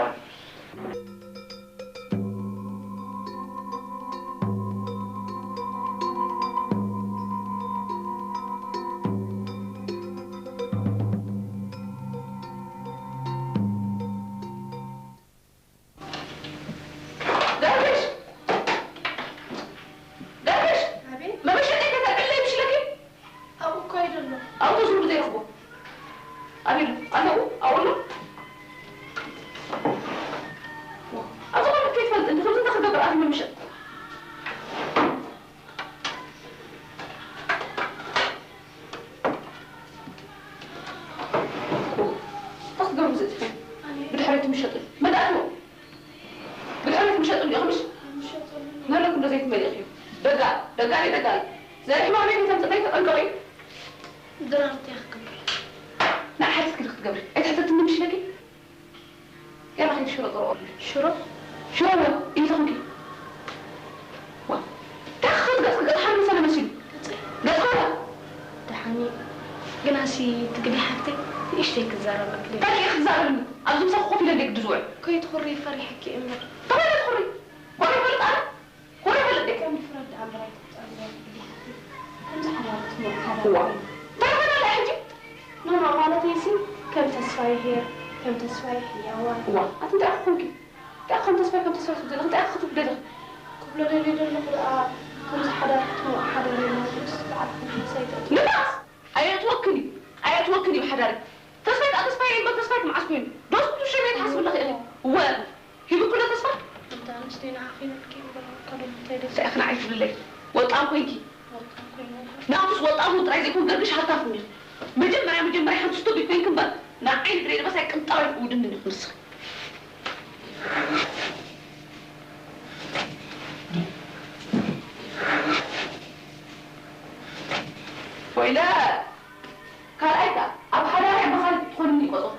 ኣበይ ኣለዉ? ኣለዉ? ኣብኡ ኣለዉ? ኣብዚ ቆልዑ ከይትፈልጥ እንዲ ከምዚ እንታይ ክገብር ኣትዩ ምምሸጥ? እንታይ ክትገብሩ ዝእትኹም? ብድሕረይ ትምሸጡ። መን ኣትዎ? ብድሕረይ ትምሸጡ እንዲኹምሽ? ነለኩም ዶ ዘይትመልእኽዩ? ደጋ፣ ደጋሪ፣ ደጋሪ። ዘርኢ ሕማመይ ከይተምጽእ ተጠንቀቑ። ድራር እንታይ ክገብር? ንዓይ ሓቲትኪ ዶ ክትገብሪ? ኣይትሕተትኒ ምሽ ኢለኪ? ያላ ኸይዲ ሽሮ ጥርቆ። ሽሮ? ሽሮ ዶ? ኢሉ ተኾንኪ? ዋ። እንታይ ክኸት ገጽ ክገጽ ሓመሰለ መሲሉ? ገጽ? ገጽ ኸላ? ደሓን እዩ። ግናሲ ትግዲ ሓፍተይ ንእሽተይ ክዛረበኪ ደልየ። እንታይ ክትዛረብኒ? ኣብዚ ምሳኺ ኮፍ ኢለ እንደ ግዲ ዝውዕል። ከይትኹሪ ፈሪሐኪ እምበር። ተኾሪ ትኹሪ። ኮሪ ይፈልጥ ኣነ? ኮሪ ይፈልጥ ድየ? ከም ድፍረት ደኣ እምበር ኣይትቁጸሪ ዘርግዲ ሓፍተይ። ከምዚ ሓዳር ክትመርጥ ሓዳር እዋ። ኮይኑ። እንታይ ኾነ ኣላ ሕጂ? ኖ፣ ኖ፣ ማለተይሲ ከም ተስፋይ ሄር፣ ከም ተስፋይ ሕያዋይ። እዋ፣ ኣቲ እንታይ ኢኺ ኮንኪ? እንታይ ኢኺ ከም ተስፋይ፣ ከም ተስፋይ ትብሊ ዘለኺ? እንታይ ኢኺ ክትብሊ ደለኺ? ክብሎ ደልየ ዘለኹ ደኣ፣ ከምዚ ሓዳር ክትመርጥ ሓዳር የማንስ በዓል ክንዲ ምሳይ ተእትዎ። ንፋስ! ኣየእትወክን እዩ፣ ኣየእትወክን እዩ ሓዳር። ተስፋይ ከኣ ተስፋይ እምበር ተስፋይ መዓስ ኮይኑ? ዶስ ኩሉ ሸመይ ትሓስብላ ክእለ? እወ፣ ሂቡኪ ዶ ተስፋ? እንተ ኣንስቲ ንዓኺ ኢለልኪ እምበር፣ ካልኦት እንታይ ደስ እንታይ ኢኺ ንዓይ ትብልለይ? ወጣም ኮይንኪ። ወጣም ኮይነ። ናቱስ ወጣም እውን ጥራይ ዘይኮን ገርግሽ ሃታፍ እንዲኺ። መጀመርያ፣ መጀመርያ ሓንቲ ስቱፒድ ኮይንኪ እምበር፣ ንዓይ ንግረይ ደበሳይ ቅንጣብ ኣይትእውድንን ኢኺ ንስኺ። ወይለ! ካልኣይ ከኣ፣ ኣብ ሓዳረይ መኻሪት ክትኾንኒ ይቆጸርኩ።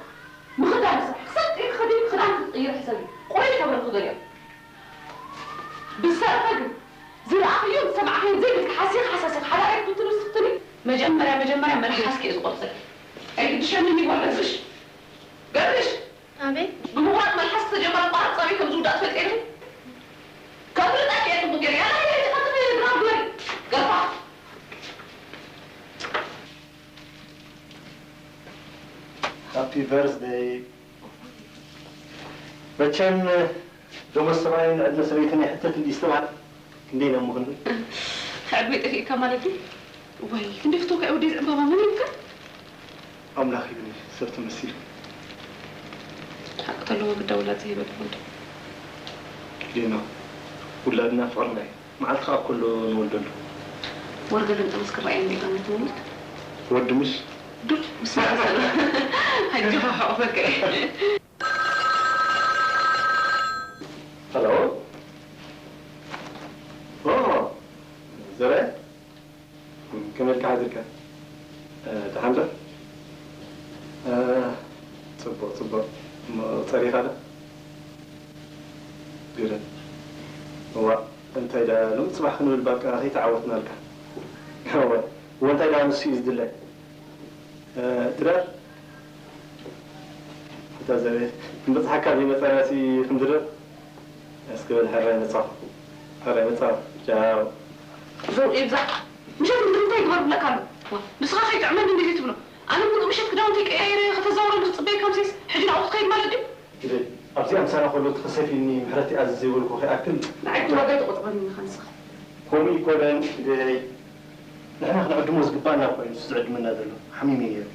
ምኽዳን ስራሕ፣ ክሳብ ጥሪት ክኸዲ ክዳን ክትቕይሪ ሕሰቢ። ቁሪ ከበልኩ ገሊኦም። ብዝተረፈ ግን፣ ዝረኣኽዮን ዝሰማዕኽዮን ዘይብልኪ ሓሲኺ ሓሳሲኺ ሓዳረይ ክትብትኒ ምስ ትፍትኒ፣ መጀመርያ መጀመርያ መልሓስኪ እየ ዝቆርጸልኪ። ኣይግድሸንን ይበል ገርግሽ። ገርግሽ! ኣቤት። ብምቑራጽ መልሓስ ዝተጀመረ ኣቋራርጻ ኣበይ ከም ዝውዳእ ትፈልጢ ዲኺ? ከፍልጠኪ እየ ጽቡቕ ገይረ። ያላ፣ ሕጂ ቀልጥፊ ድራር ግበሪ። ገርፋ። ሃፒ በርዝደይ። መቸም ደሞዝ ሰብኣይን ዕድመ ሰበይትን ይሕተት እንድዩ ዝተባህለ ክንደይ ኢና እሞ ክንብል? ዕድመይ ጠፊእካ ማለት ድዩ? ወይ ክንደይ ፍቶካ እዩ ወደይ ዝዕምባባ መን ይብልካ? ኣምላኽ ይብኒ ሰብ ተመሲሉ። ሓቂ ተለዎ ግዳ ውላድ ዝህበ ትኾን ዶ? ዲና፣ ውላድና ፍቕርና እዩ። መዓልቲ ከኣ ከሎ ንወልደሉ። ወርገ ልምጠ ምስ ክረኣየኒ ኢኻ ንትውልድ? ወዲ ምሽ? ዱር ምስ መሰለ። ኣጆኻ ሓቑፈካ እየ። ሄሎ። ኦ፣ ዘረ? ከመይ ኢልካ ሓዲርካ? እ፣ ደሓን ዶ? እ፣ ጽቡቕ፣ ጽቡቕ። እሞ ጸሪኻ ዶ? ግርም። እዋእ፣ እንታይ ደኣ ሎሚ ጽባሕ ክንብል ባቃ ከይተዓወትናልካ። እወ፣ እወ፣ እንታይ ደኣ ንሱ እዩ ዝድለ? እ፣ ድራር? እታ ዘረ፣ ክንበጽሓካ ዘይመጸናሲ ክንድረር? እስኪ በል ሕራይ መጻኹ። ሕራይ መጻኹ። ቻው። ዘውኢ ይብዛሕ። ምሸት ምድሪ እንታይ ይግበር ብለካ ኣሎ? ዋ፣ ንስኻ ከይጥዕመኒ እንድዩ ትብሎ። ኣነ ምሉእ ምሸት ክዳውንተይ ቀያይረ ከተዛውረኒ ክጽበየካ ምሴስ፣ ሕጂ ናብኡ ክትኸይድ ማለት ድዩ? ግደይ፣ ኣብዚኣ ምሳና ከሎ ተኸሰፊኒ ምሕረት ይኣዝዝ ዘይበልኩ ከይኣክል። ንዓይ እኮ ዋጋ ኣይትቆጽረኒ ኢኻ ንስኻ። ከምኡ ኣይኮነን ግደይ። ንሕና ክንዕድሞ ዝግባኣና እኮ እዩ ንሱ ዝዕድመና ዘሎ። ሓሚመ ነይረ።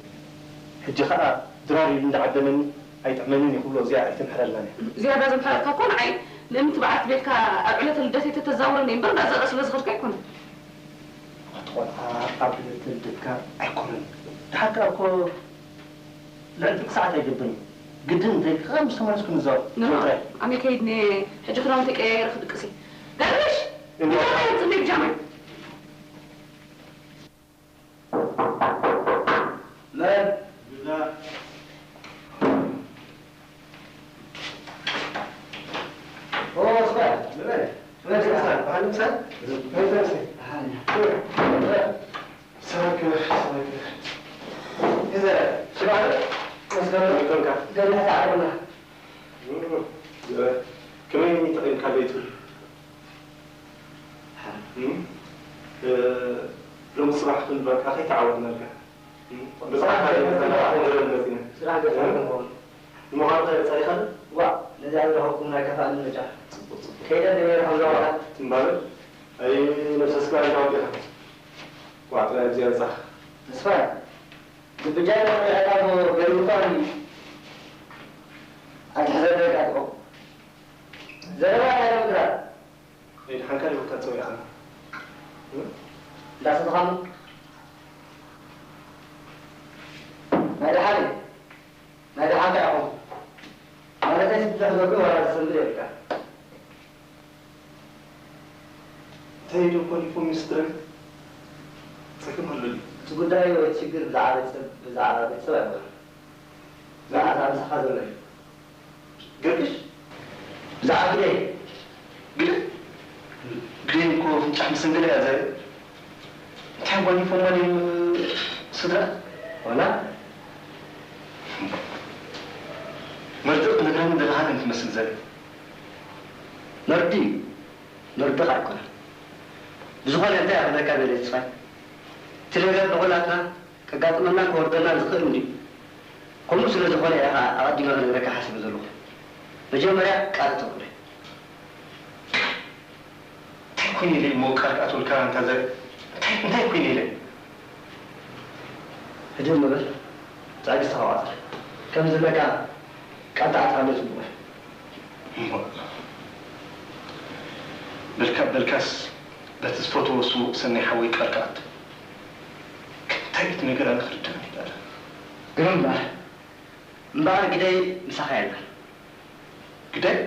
ሕጂ ኸኣ ድራር ኢሉ እንዳዓደመኒ ኣይጥዕመንን እዩ ክብሎ እዚኣ ኣይተምሕረልናን እያ። ዝያዳ ዘምሕረልካ እኮ ንዓይ ምእንቲ በዓልቲ ቤትካ ኣብ ዕለተ ልደተይ ተተዛውረኒ እምበር እንዳዘረ ስለ ዝኸድካ ኣይኮነን። ኣቲ ቆልዓ ኣብ ዕለተ ልደትካ ኣይኮነን። ደሓር ከኣ እኮ ልዕሊ ፍርቂ ሰዓት ኣይገብርን እዩ። ግድን እንተ ኢልካ ምስ ተመለስኩ ንዛረብ። ንዓ፣ ጥራይ። ኣነ ከይድ ነየ፣ ሕጂ ክዳውንተይ ቀያይረ ክድቅስ እየ። ገርግሽ! እንዳ- ብጃማይ ኣምጽእለይ ብጃማይ። መን? ግዳ። ኦ፣ ስማዕ። መን? መን? መን? መን? ሰላም ክብር፣ ሰላም ክብር። እዛ ሽባ መስከረም ኮንካ። ገለ ተዓለምና። ከመይ ተቐይምካ ለይቱ? እም? እ፣ ሎሚ ጽባሕ ክንበቃ ከይተዓወትናልካ። እም? ብጽሓት ስራሕ ገዛ መጺና። ስራሕ ገዛ እ? ክንኸውን። ንምዃኑ ከ ጸሪኻ ዶ? ዋእ፣ ነዚኣ ዝረኸብኩምና ኣይከፋእን መጫ። ጽቡቕ፣ ጽቡቕ። ከይደ ንበይረ ከም ዘዋላ። እምባበር፣ ኣይ ነብሰ ስጋ እንዳወዲኻ። ዋእ፣ ጥራይ ኣብዚኣ ምጻኻ። ተስፋ፣ ብጃይ ተቐይዕካ እሞ ገሪሙካ ኣይትሕዘለይ ቃጥቆ። ዘረባ ናይ ምድራት። ኢድ ሓንካል ይወታ ጸዊዓና። እንዳሰተኻሉ። ናይ ደሓን እዩ። ናይ ደሓን እንታይ ኢኹም? ማለተይ ስብሕ ዘብሉ ወላ ዘሰንብድ የብልካ። እንታይ ኢሉ ኮሊፉ ሚስትር? ጸገም ኣሎ ድዩ? እቲ ጉዳይ ወይ እቲ ሽግር ብዛዕባ ቤተሰብ፣ ብዛዕባ ቤተሰብ ኣይኮነን። ብዛዕባ እዛ ምሳኻ ዘሎ እዩ። ገርግሽ? ብዛዕባ ግደይ። ግደይ? ግደይ እኮ ፍንጫሕ መሰንገለ እያ ዘርኢ። እንታይ ጓኒፎማ ድዮም ስድራ? ዋላ? መርድእ ክትነግረኒ ዘለኻ ግን ትመስል ዘርኢ። መርድእ እዩ። መርድእ ኣይኮነን። ብዝኾነ እንታይ እየ ክብለካ ደልየ ተስፋይ? እቲ ነገር ንኹላትና ከጋጥመናን ክወርደናን ዝኽእል እንድዩ። ከምኡ ስለ ዝኾነ እየ ኸዓ ኣቐዲመ ክነግረካ ሓሲበ ዘለኹ። መጀመርያ ቃል እተውለይ። እንታይ ኮይነ ኢለ እሞ ቃል ክኣትወልካ ኣንታ ዘርኢ? እንታይ፣ እንታይ ኮይነ ኢለ? ህድእ እሞ በል፣ ትዕግስቲ ተዋፅእ። ከም ዝብለካ ቃል ተኣትኻለይ ፅቡቕ እዩ። እሞ በልካ በልካስ በቲ ዝፈትዎ ስዉእ ሰናይ ሓወይ ቃል ክኣቱ። እንታይ እቲ ነገር ኣነ ክርዳእኒ ይከኣል። ግርም እምበኣር፣ እምበኣር ግደይ ምሳኻ የላን። ግደይ?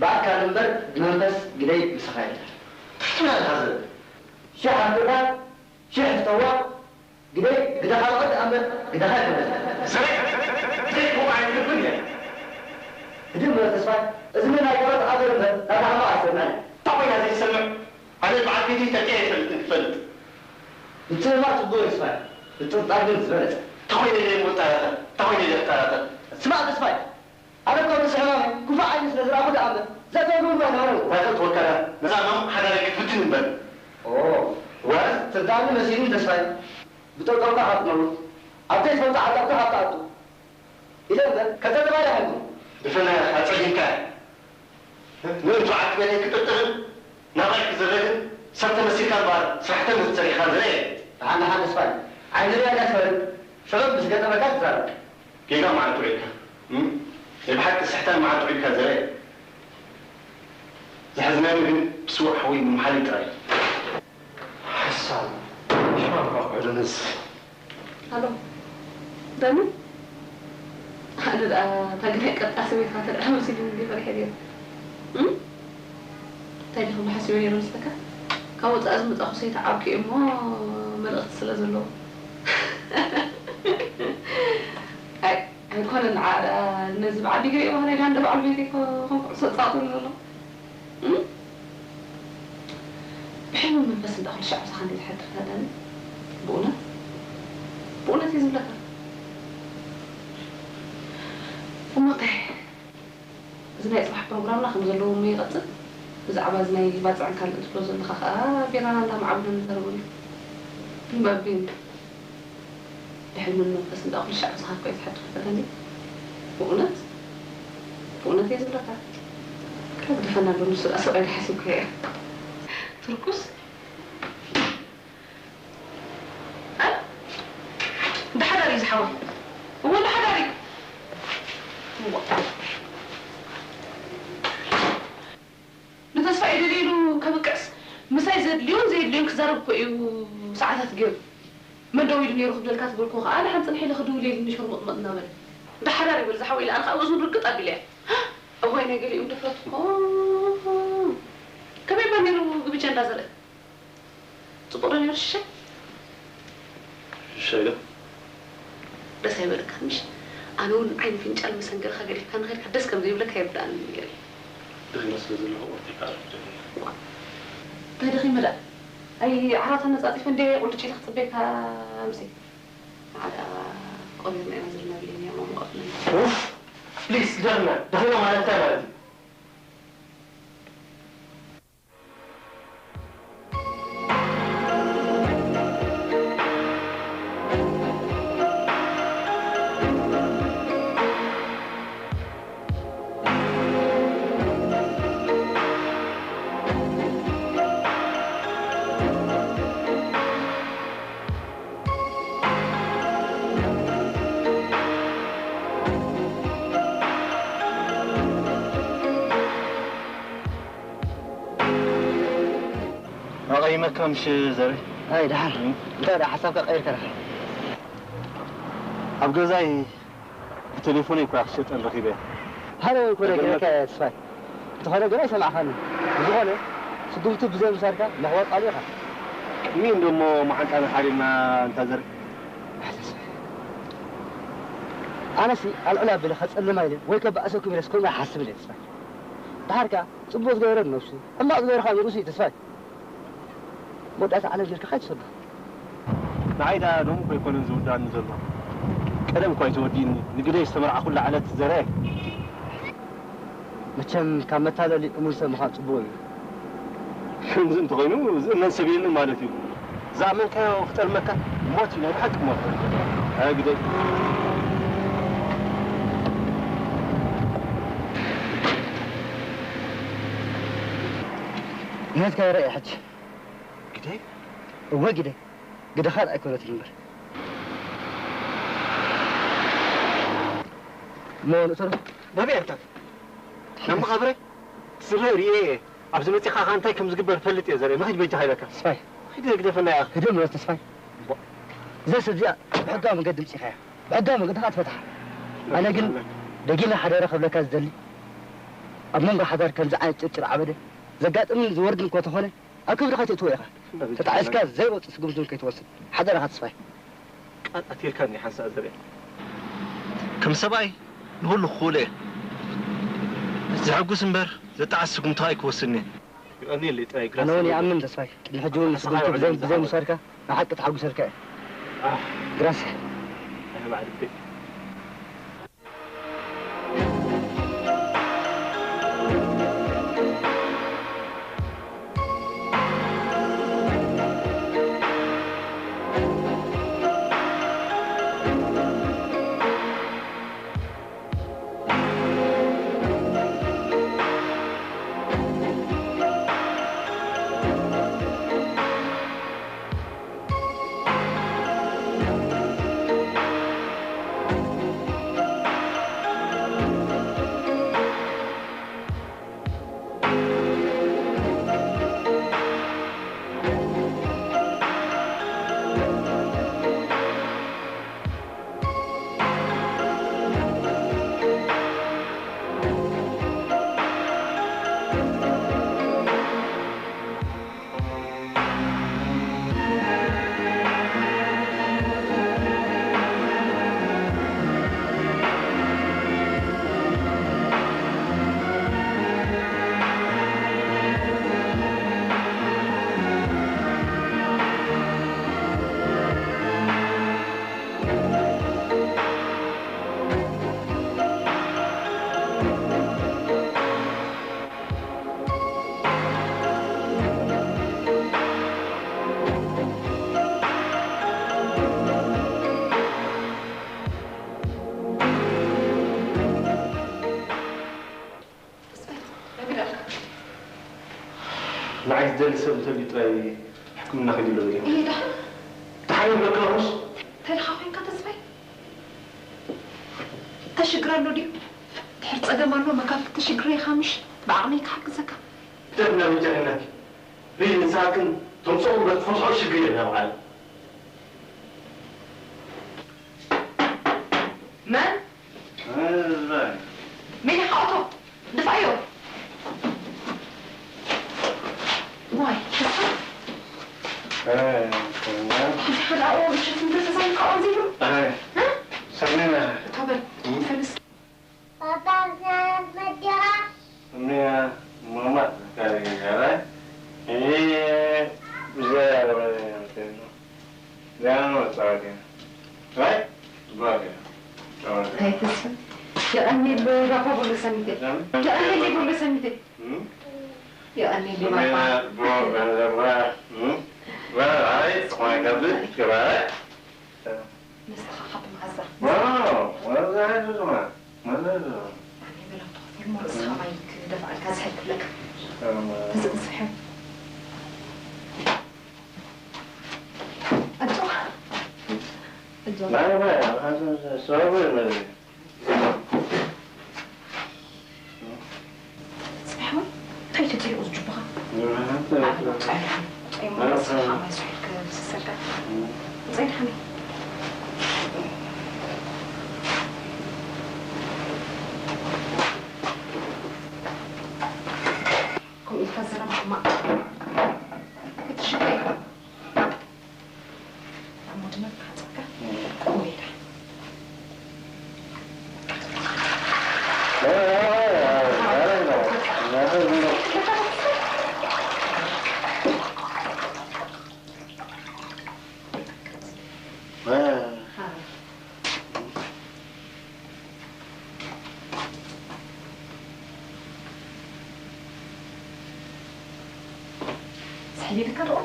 ብኣካል እምበር ብመንፈስ ግደይ ምሳኻ የላን። እንታይ ትብል ኣለኻ ዘርኢ? ሽሕ ኣፍቅራ፣ ሽሕ ፍተዋ፣ ግደይ ግደ ካልኦት ደኣ እምበር ግደኻ ኣይኮነን። ዘርኢ ዘይከምኡ ኣይትብል እየ። ህድእ እሞ ተስፋይ፣ እዝኒ ናይ ቆረፅ ኣገር እምበር ናታ ሕማቕ ኣይሰምዕን። እንታይ ኮይና ዘይሰምዕ? ኣነ በዓል ቤተይ ጠቂዐ ኣይፈልጥን ክፈልጥ። ምትእምማን ፅቡቕ እዩ ተስፋይ፣ ምጥርጣር ግን ዝበለፀ። እንታይ ኮይነ ኢለ እሞ እጠራጠር? እንታይ ኮይነ ኢለ ክጠራጠር? ስማዕ ተስፋይ፣ ኣነ እኮ ምስ ሕማመይ ክፉእ ዓይኒ ስለ ዝረኣኹ ደኣ እምበር ዘእተወሉ እምበር ኣይነበረን። እንታይ ከእትወካ ደኣ? ነዛ ማም ሓዳረይ ክትብትን እምበር። ኦ፣ ዋርስ ትርዳእኒ መሲሉኒ ተስፋይ። ብጠጠውካ ካብ ትነውር፣ ኣብ ዘይትፈልጦ ዓጣብካ ካብ ትኣቱ ኢለ እምበር፣ ከጸልማ ኣይደለኹን። ድፈና ኣጸጊምካ። ንእንቱ ዓዲ ቤተይ ክጥርጥርን ናብራይ ክዝረግን ሰብ ተመሲልካ እምበኣር ስራሕ ተምህዝ ጸኒሕካ ዝረየ። ደሓን ደሓን ተስፋይ፣ ዓይኒ ርያ እንዳትፈርድ ሰበብ ምስ ገጠመካ ትዛረብ። ጌጋ መዓልቲ ውዒልካ። እም? ናይ ብሓቂ ስሕታን መዓልቲ ውዒልካ ዝረየ። ዘሕዝነኒ ግን ብስዉእ ሓወይ ምምሓለይ ጥራይ እዩ። ሓሳብ ሕማም እኳ ክዕደነስ። ኣሎ። ደሚ? ኣነ ደኣ እታ ግናይ ቀጣ ሰበይትኻ ተደኣ መሲሉኒ እንዲ ፈሪሐ ነይረ። እም? እንታይ ዲኹም ሓሲበ ነይረ መስለካ? ካብ ወጻኢ ዝመጻኹ ሰይቲ ዓርኩ እየ እሞ መልእኽቲ ስለ ዘለዎ። ኣይ፣ ኣይኮነን፣ ንዓ ደኣ ነዚ በዓል ዲግሪ እየ ባህላይ ደኣ እንደ በዓል ቤተይ ኮ-፣ ኮንኩ ዕሶ ጻቕጠሉ ዘለኹ። እም? ብሕልሚ መንፈስ እንዳ ኩሉ ሻዕ ምሳኻ እንደ ዝሓድር ታዳኒ። ብእውነት? ብእውነት እየ ዝብለካ። እሞ እንታይ? እዚ ናይ ጽባሕ ፕሮግራምና ከም ዘለዎ እሞ ይቐጽል። ብዛዕባ እዚ ናይ ባጽዕን ካልእን ትብሎ ዘለኻ ኸኣ ቢራና እንዳማዕበሉ ንዛረበሉ። እምባቢ። ብሕልምን መንፈስን ደኣ ኩሉ ሻዕ ምሳኻ እኮ እየ ዝሓድር ፈተኒ። ብእውነት? ብእውነት እየ ዝብለካ። ካብ ድፈና ኣሎ ንሱ ደኣ ሰብኣይ ዶ ሓሲብካዮ እያ? ትርኩስ? እ? እንዳ ሓዳር እዩ ዝሓወይ። እወ፣ እንዳ ሓዳር እዩ። እወ። ንተስፋ እየ ደልየሉ ከብቅዕስ፣ ምሳይ ዘድልዮን ዘየድልዮን ክዛረብ እኮ እዩ ሰዓታት ገይሩ። መን ደዊሉ ነይሩ ክብለልካ ትብል እኮ ኸዓ፣ ደሓን ጽንሕ ኢለ ክድውል ኢሉ ንሽርሙጥሙጥ እናበለ። እንዳ ሓዳር ይበል ዝሓወይ ኢለ፣ ኣነ ኸዓ እዝኑ ርግጥ ኣቢለያ። እዋይ ናይ ገሊኦም ድፍረት እኮ። ከመይ እባ ነይሩ ግብጃ እንዳዘርአ? ጽቡቕ ዶ ነይሩ ሽሻይ? ሽሻይ ዶ? ደስ ኣይበለካን ምሽ? ኣነ እውን ዓይኒ ፍንጫል መሰንገርካ ገዲፍካ ንኸድካ ደስ ከም ዘይብለካ ይርድኣኒ ነይሩ። ደኺመ ስለ ዘለኹ ቁርተይ ክኣርፍ ደልየ። እንታይ ደኺመ ደኣ? ኣይ ዓራት ኣነጻጺፈ እንደ ቁልጭ ኢለ ክጽበየካ ምሰይ። ንዓ ደኣ ቆሪርና ኢና ዘለና ብለኒ እያ ማሙቐትና። ኡፍ! ፕሊስ ግደፍና። ደኺመ ማለት እንታይ ማለት እዩ? ካምሽ ዘረ ኣይ ደሓን። እንታይ ደኣ ሓሳብካ ቀይርካ ደኣ? ኣብ ገዛይ ብቴሌፎነይ እኳ ክሸጠን ረኺበ። ሃሎ እኮ ነገረካ እየ ተስፋይ። እንተኾነ ግን ኣይሰማዕካኒ። ብዝኾነ ስጉምቲ ብዘይ ምውሳድካ መኽበብ ቃሉ ኢኻ። ቅድሚ እንደሞ መዓንጣና ሓሪምና እንታ ዘር ኣነሲ ኣልዕል ኣቢለ ከጸልማ ኢለ ወይ ከበኣሰኩም ኢለስ ከምኡ ኣይሓስብን እየ ተስፋይ። ደሓር ከኣ ጽቡቕ ዝገበረ ንነብሱ፣ ሕማቕ ዝገበረ ከኣ ንርእሱ እዩ ተስፋይ። መወዳእታ ዓለም ጌርካ ከይትሰዶ። ንዓይ ደኣ ሎሚ እኮ ኣይኮነን ዝውዳእኒ ዘሎ። ቀደም እኳ እዩ ተወዲእኒ። ንግደይ ዝተመርዓኹላ ዕለት ዘረ። መቸም ካብ መታለሊ እሙን ሰብ ምዃን ጽቡቕ እዩ። ከምዚ እንተኾይኑ ዝእመን ሰብ የለን ማለት እዩ። ዝኣመንካዮ ክጠልመካ ሞት እዩ፣ ናይ ብሓቂ ሞት። ኣይ ግደይ። ናትካ ይረአ ሕጂ። ግደይ? እወ ግደይ። ግደ ካልእ ኣይኮነትን እምበር። እሞ ንእሰሮ። ናበይ ኣንታት? ናብ መቓብረይ? ስረ ርእየ እየ። ኣብዚ መጺኻ ኸኣ እንታይ ከም ዝግበር ፈልጥ እየ ዘርኢ። ንኺድ በጃኻ ኢለካ። ተስፋይ። ኺድ ግደፈና ኢኻ። ህድእ ምበል ተስፋይ። እዛ ሰብ እዚኣ ብሕጋዊ መንገዲ ምጺኻያ። ብሕጋዊ መንገዲ ኸኣ ትፈትሓ። ኣነ ግን ደጊመ ሓደራ ክብለካ ዝደሊ፣ ኣብ መንጎ ሓዳር ከምዚ ዓይነት ጭርጭር ዓበደ ዘጋጥምን ዝወርድን እኳ ተኾነ፣ ኣብ ከብድኻ ተእትዎ ኢኻ። ተጣዒስካ ዘይወጽእ ስጉምቲ እውን ከይትወስድ። ሓደራኻ ተስፋይ። ቃል ኣትየልካኒ ሓንሳእ ዘርእ። ከም ሰብኣይ ንኹሉ ክኽእሎ እየ። ዘሐጉስ እምበር ዘጣዕስ ስጉምቲ ኣይክወስድን እየ። የቐንየለይ ጥራይ ኣነ እውን ግራስ። ይኣምን ተስፋይ። ቅድሚ ሕጂ እውን ንስኻ ስጉምቲ የቐንየለይ ብዘይ- ብዘይ ዝሓወይ። ምውሳድካ ንሓቂ ተሓጒሰልካ እየ። ኣህ። ግራስ። ኣይ ማዕሪፈይ። ንዓይ ዝደሊ ሰብ እንተልዩ ጥራይ ሕክምና ኸይዱ ኣሎ ኢለ። እየ ደሓን። ደሓን ይብለካ ኹስ? እንታይ ኢልካ ኾይንካ ተስፋይ? እንታይ ሽግር ኣሎ ድዩ? ድሕር ጸገም ኣሎ፣ መካፍልቲ ሽግረይ ኢኻ ምሽ? ብዓቕመይ ክሓግዘካ። ብደርና በጃ ኢልናኪ። ሪሊ ንስኻትክን ተምጽኦ እምበር ትፈትሖ ሽግር የለን ኣብ ዓለም። መን? መን ኢኻ? እቶ ድፋዮ። ዋይ፣ ተስፋ። ሓንቲ ሓደ ኣብኡ ምሸት እንዶ ተዛይምካ ኣብኡ ዘይብሉ? እ? ሰሚና። እቶ በል፣ እም? ፈለስ። ሰሚና፣ ማማ፣ ጋር ጋር። ይሄ ብዛ ያለ ነው። ኣይ ተስፋ፣ የቐንየለይ ባባ ቦሎ ሰሚተይ። የቐንየለይ ቦሎ ሰሚተይ። የቐንየለይ ባባ። ንስኻ ካብ መዓዛ? ኣነ በላ ተኸፈል ሞ ርእስኻ ማይ ክደፍኣልካ ዝሕል ክብለካ። ተዘግዝሕ። ኣጆኻ። ኣጆኻ። ጽባሕ እውን እንታይ ተጸይቑ ዝጅቡኻ? ንስኻ ከማይ ስሒልካ ዝሰካ። እም። እንታይ ደሓን እዩ? ከምኡ ኢልካ ዘረባ ሕማቕ። ክትሽከ ኢኻ። እሞ ድማ ክሓጽበካ። እም። ቆይ ኢላ። ስሕሊልካ ደቑ?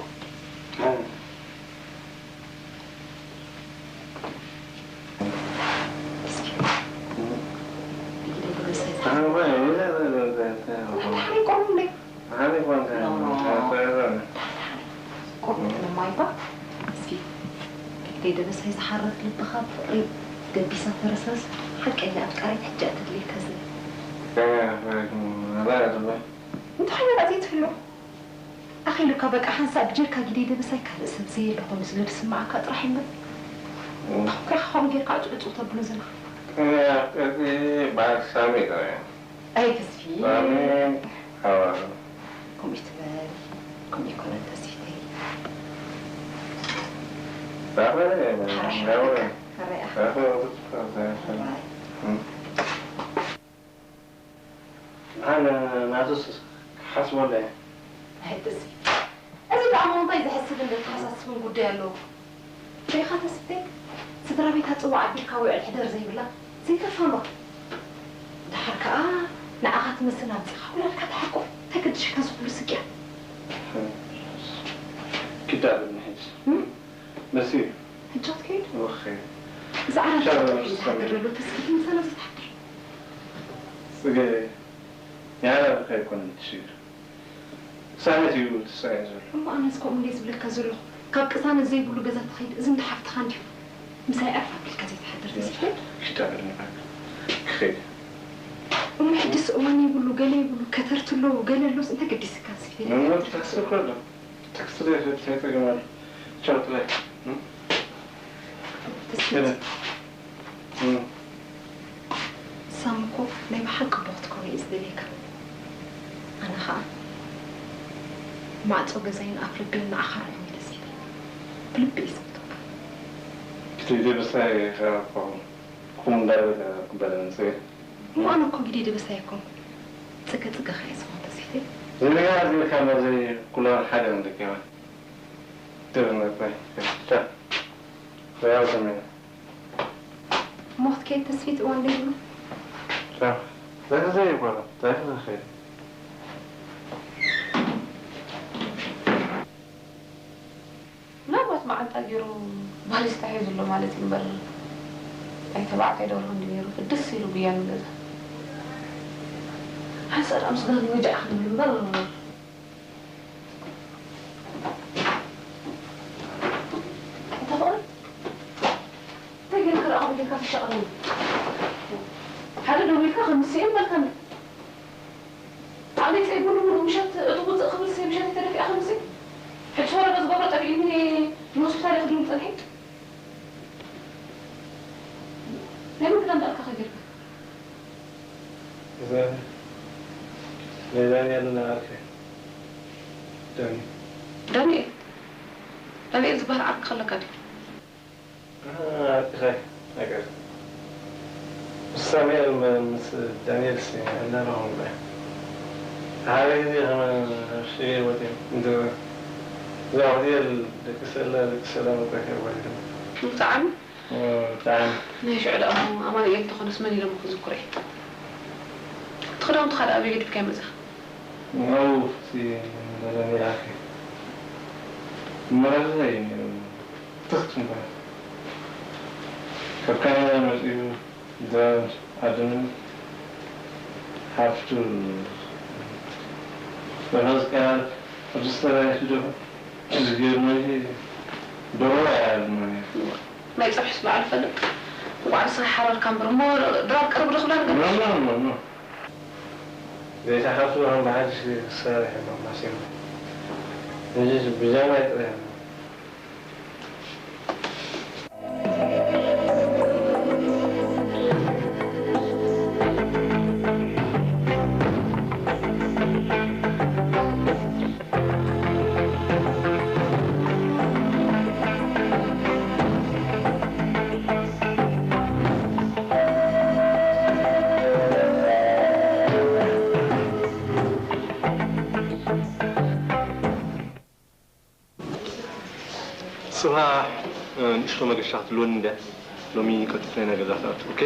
እስኪ። ብኢደይ ብርእሰይ። ኣነ እኮ እየ፣ እየ፣ እየ፣ እየ፣ እየ፣ እየ። እንታይ ደሓን ይቆርቡለይ? ደሓን ይኮንካ? ኖ፣ ኖ። ኣታ፣ ኣታ። ቆርበት እም። ንማይባ። እስኪ። ብኢደይ ደበሳይ ዝሓርፍ ልብኻ ብፍቕሪ ገቢሳ ተረስረስ። ሓቀኛ ኣፍቃሪት ሕጂ እያ ተድልየካ ዘላ። ከመይ ኣፍቃሪት ንማይባ እያ ትብለይ? እንታይ ደኣ ዘይትህሉ? ኣኺሉካ በቃ ሓንሳእ ብጀካ ጊደይ ደበሳይ ካልእ ሰብ ዘየለ ኮይኑ ስለ ዝስምዓካ ጥራሕ እምበር። እም። ክረኻ ከምኡ ጌርካ ዕጹ ዕጹ ተብሎ ዘለኻ። ከመይ ኣፍቀርቲ በዓል ሳሚ ጥራሕ እያ። ኣይ ተስፊ። ሳሚ ሓዋሩ። ከምኡ ይትበል። ከምኡ ይኮነን ተስፊተይ። ዳኸረ፣ ሓራሕ ዳኸረ። ሓረያ። ዳኸረ፣ ዳኸረ። ሓራይ። እም። ኣነ ናቱስ ክሓስበሉ እየ። ኣይ፣ እዚ፣ እዚ ደኣ እንታይ ዘሕስብን ዘተሓሳስብን ጉዳይ ኣለዎ? ሪኢኻ ተስፍተይ፣ ስድራ ቤታ ጽዋዕ ኣቢልካ ውዕል ሕደር ዘይብላ፣ ዘይተፋልዋ። ደሓር ከኣ ንዓኻ ትመስል ኣምጺኻ ውላድካ ትሓቁፍ፣ እንታይ ገድሽካ እዚ ኩሉ ስቅያ? ኪዳ ብኒ ሕጂ። እም? መሲ። ሕጂ ክትከይድ? እወ፣ ክኸይድ። እዚ ዓራት ቻው፣ ጥርሑ እዩ ዝሓድር ሰላም። ዘሎ፣ ተስፍተይ ምሳና ዘይትሓድር። ጽገ፣ ንዓና ብኸ ኣይኮነን እቲ ሽግር። ቅሳነት እዩ ትሳየ ዘሎ። እሞ ኣነስ ከምኡ እንድየ ዝብለካ ዘለኹ። ካብ ቅሳነት ዘይብሉ ገዛ ትኸይድ፣ እዚ እንዳ ሓፍትኻ እንድዩ። ምሳይ ዕርፍ ኣቢልካ ዘይትሓድር ተስፍተይ። ኪዳ ብኒ ባክ። ክኸይድ። እሞ ሕጅስ እዋን የብሉ፣ ገለ የብሉ፣ ከተርቲ ኣለዉ፣ ገለ ኣሎስ እንታይ ገዲስካ ተስፍተይ? መሞት ታክሲ እኮ ኣሎ። ታክሲ ዘይፈትሕ ኣይጸገም ኣሎ። ቻው ጥራይ። እም? ተስፍተይ። ገለ። እም። ሳሚ እኮ ናይ ብሓቂ ኣቦ ክትከውን እየ ዝደልየካ። ኣነ ኸኣ ማዕጾ ገዛይን ኣፍ ልበይን ንዓኻ ርሑቕ እዩ ተስፊተይ። ብልቢ እየ ዝፈትወካ። ኪዳ ደበሳይ ኸኣ እኮ ከምኡ እንዳበለ ክበለኒ ጽገ። እሞ ኣነ እኮ ጊደይ ደበሳይ ኣይኮንኩን። ጽገ ጽገኻ እየ ዝኾን ተስፊተይ። ዘይነገራት ጌርካ እምበር ዘይኩላን ሓደ እንድኪ ይኾን። ደበና እኮ እየ። ቻው። ያው ሰሜን። እሞ ክትከይድ ተስፊት እዋን ዘይብሉ? ቻው። ዘግዘ ይበሎ። እንታይ ክኸይድ? ምናልባት መዓንጣ ገይሩ ባሊስታ ሒዙ ኣሎ ማለት እዩ እምበር፣ ናይ ተባዕታይ ደርሆ እንዲ ነይሩ ፍድስ ኢሉ ጉያ ንገዛ። ሓንሳእ ደኣ ምስ ጋኒ ወጃዕ ክንብል እምበር። እንታይ ፍቕሪ? እንታይ ገይርካ ደኣ ከምኡ ጌርካ ትሻቐለኒ? ሓደ ደዊልካ ከምስኤ በልካኒ። ኣቕሊፀ ይብሉ ምሸት እቲ ውፅእ ክብል ሰብ ምሸት ተደፊኣ ከምዚ ሕጂ ወረቐ ዝገብሮ ጠፊእኒ ንሆስፒታል ክድውል ፀኒሐ። ናይ መን ክዳን ደኣ ከ ጌርካ? እዛ ናይ ዳንኤል ዓርከይ ዳኒ። ዳንኤል? ዳንኤል ዝበሃል ዓርኪ ከለካ ድዩ? ዓርክኻ ነገር ምስ ሳሙኤል ምስ ዳንኤልስ ኣለረኹም ዶ? ሓደ ግዜ ከማን ሽየ ወዲም እንዶ እዛ ሆቴል ደቂ ሰላ ደቂ ሰላ መጣ ከወዲም። ብጣዕሚ ብጣዕሚ ናይ ሽዑ ደኣ ኣማኑኤል እንተኾነስ መን ኢሎም ክዝክሮ እየ። እቲ ክዳውንትኻ ደኣ ኣበይ ገዲፍካዮ መጺኻ? ናብቲ ዘለኒ ኣኺ መረዘ እዩ ነይሩ። ትኽት እምበር ካብ ካናዳ መጺኡ ድራር ኣድምን ሃፍቱ ብመዝቃ ኣብ ዝተራየቱ ደኹ ዝገርመ ደሮ ኣያድመ ናይ ጽብሕስ በዓል ፈልጥ እንኳዕ ንስኻ ሓረርካ እምበር እሞ ድራር ቅርብ ዶ ክብላ ነገር ኖ ኖ ኖ ኖ ዘይተሓፍሩ ከም ብሓድሽ ክሳርሕ ማሲም እዚ ብዛዕባ ጥራሕ። ጽባሕ፣ እ፣ ንእሽቶ መገሻ ክትህልወኒ እንድያ። ሎሚ ቀልጢፈ ናይ ገዛ ክኣቱ፣ ኦኬ?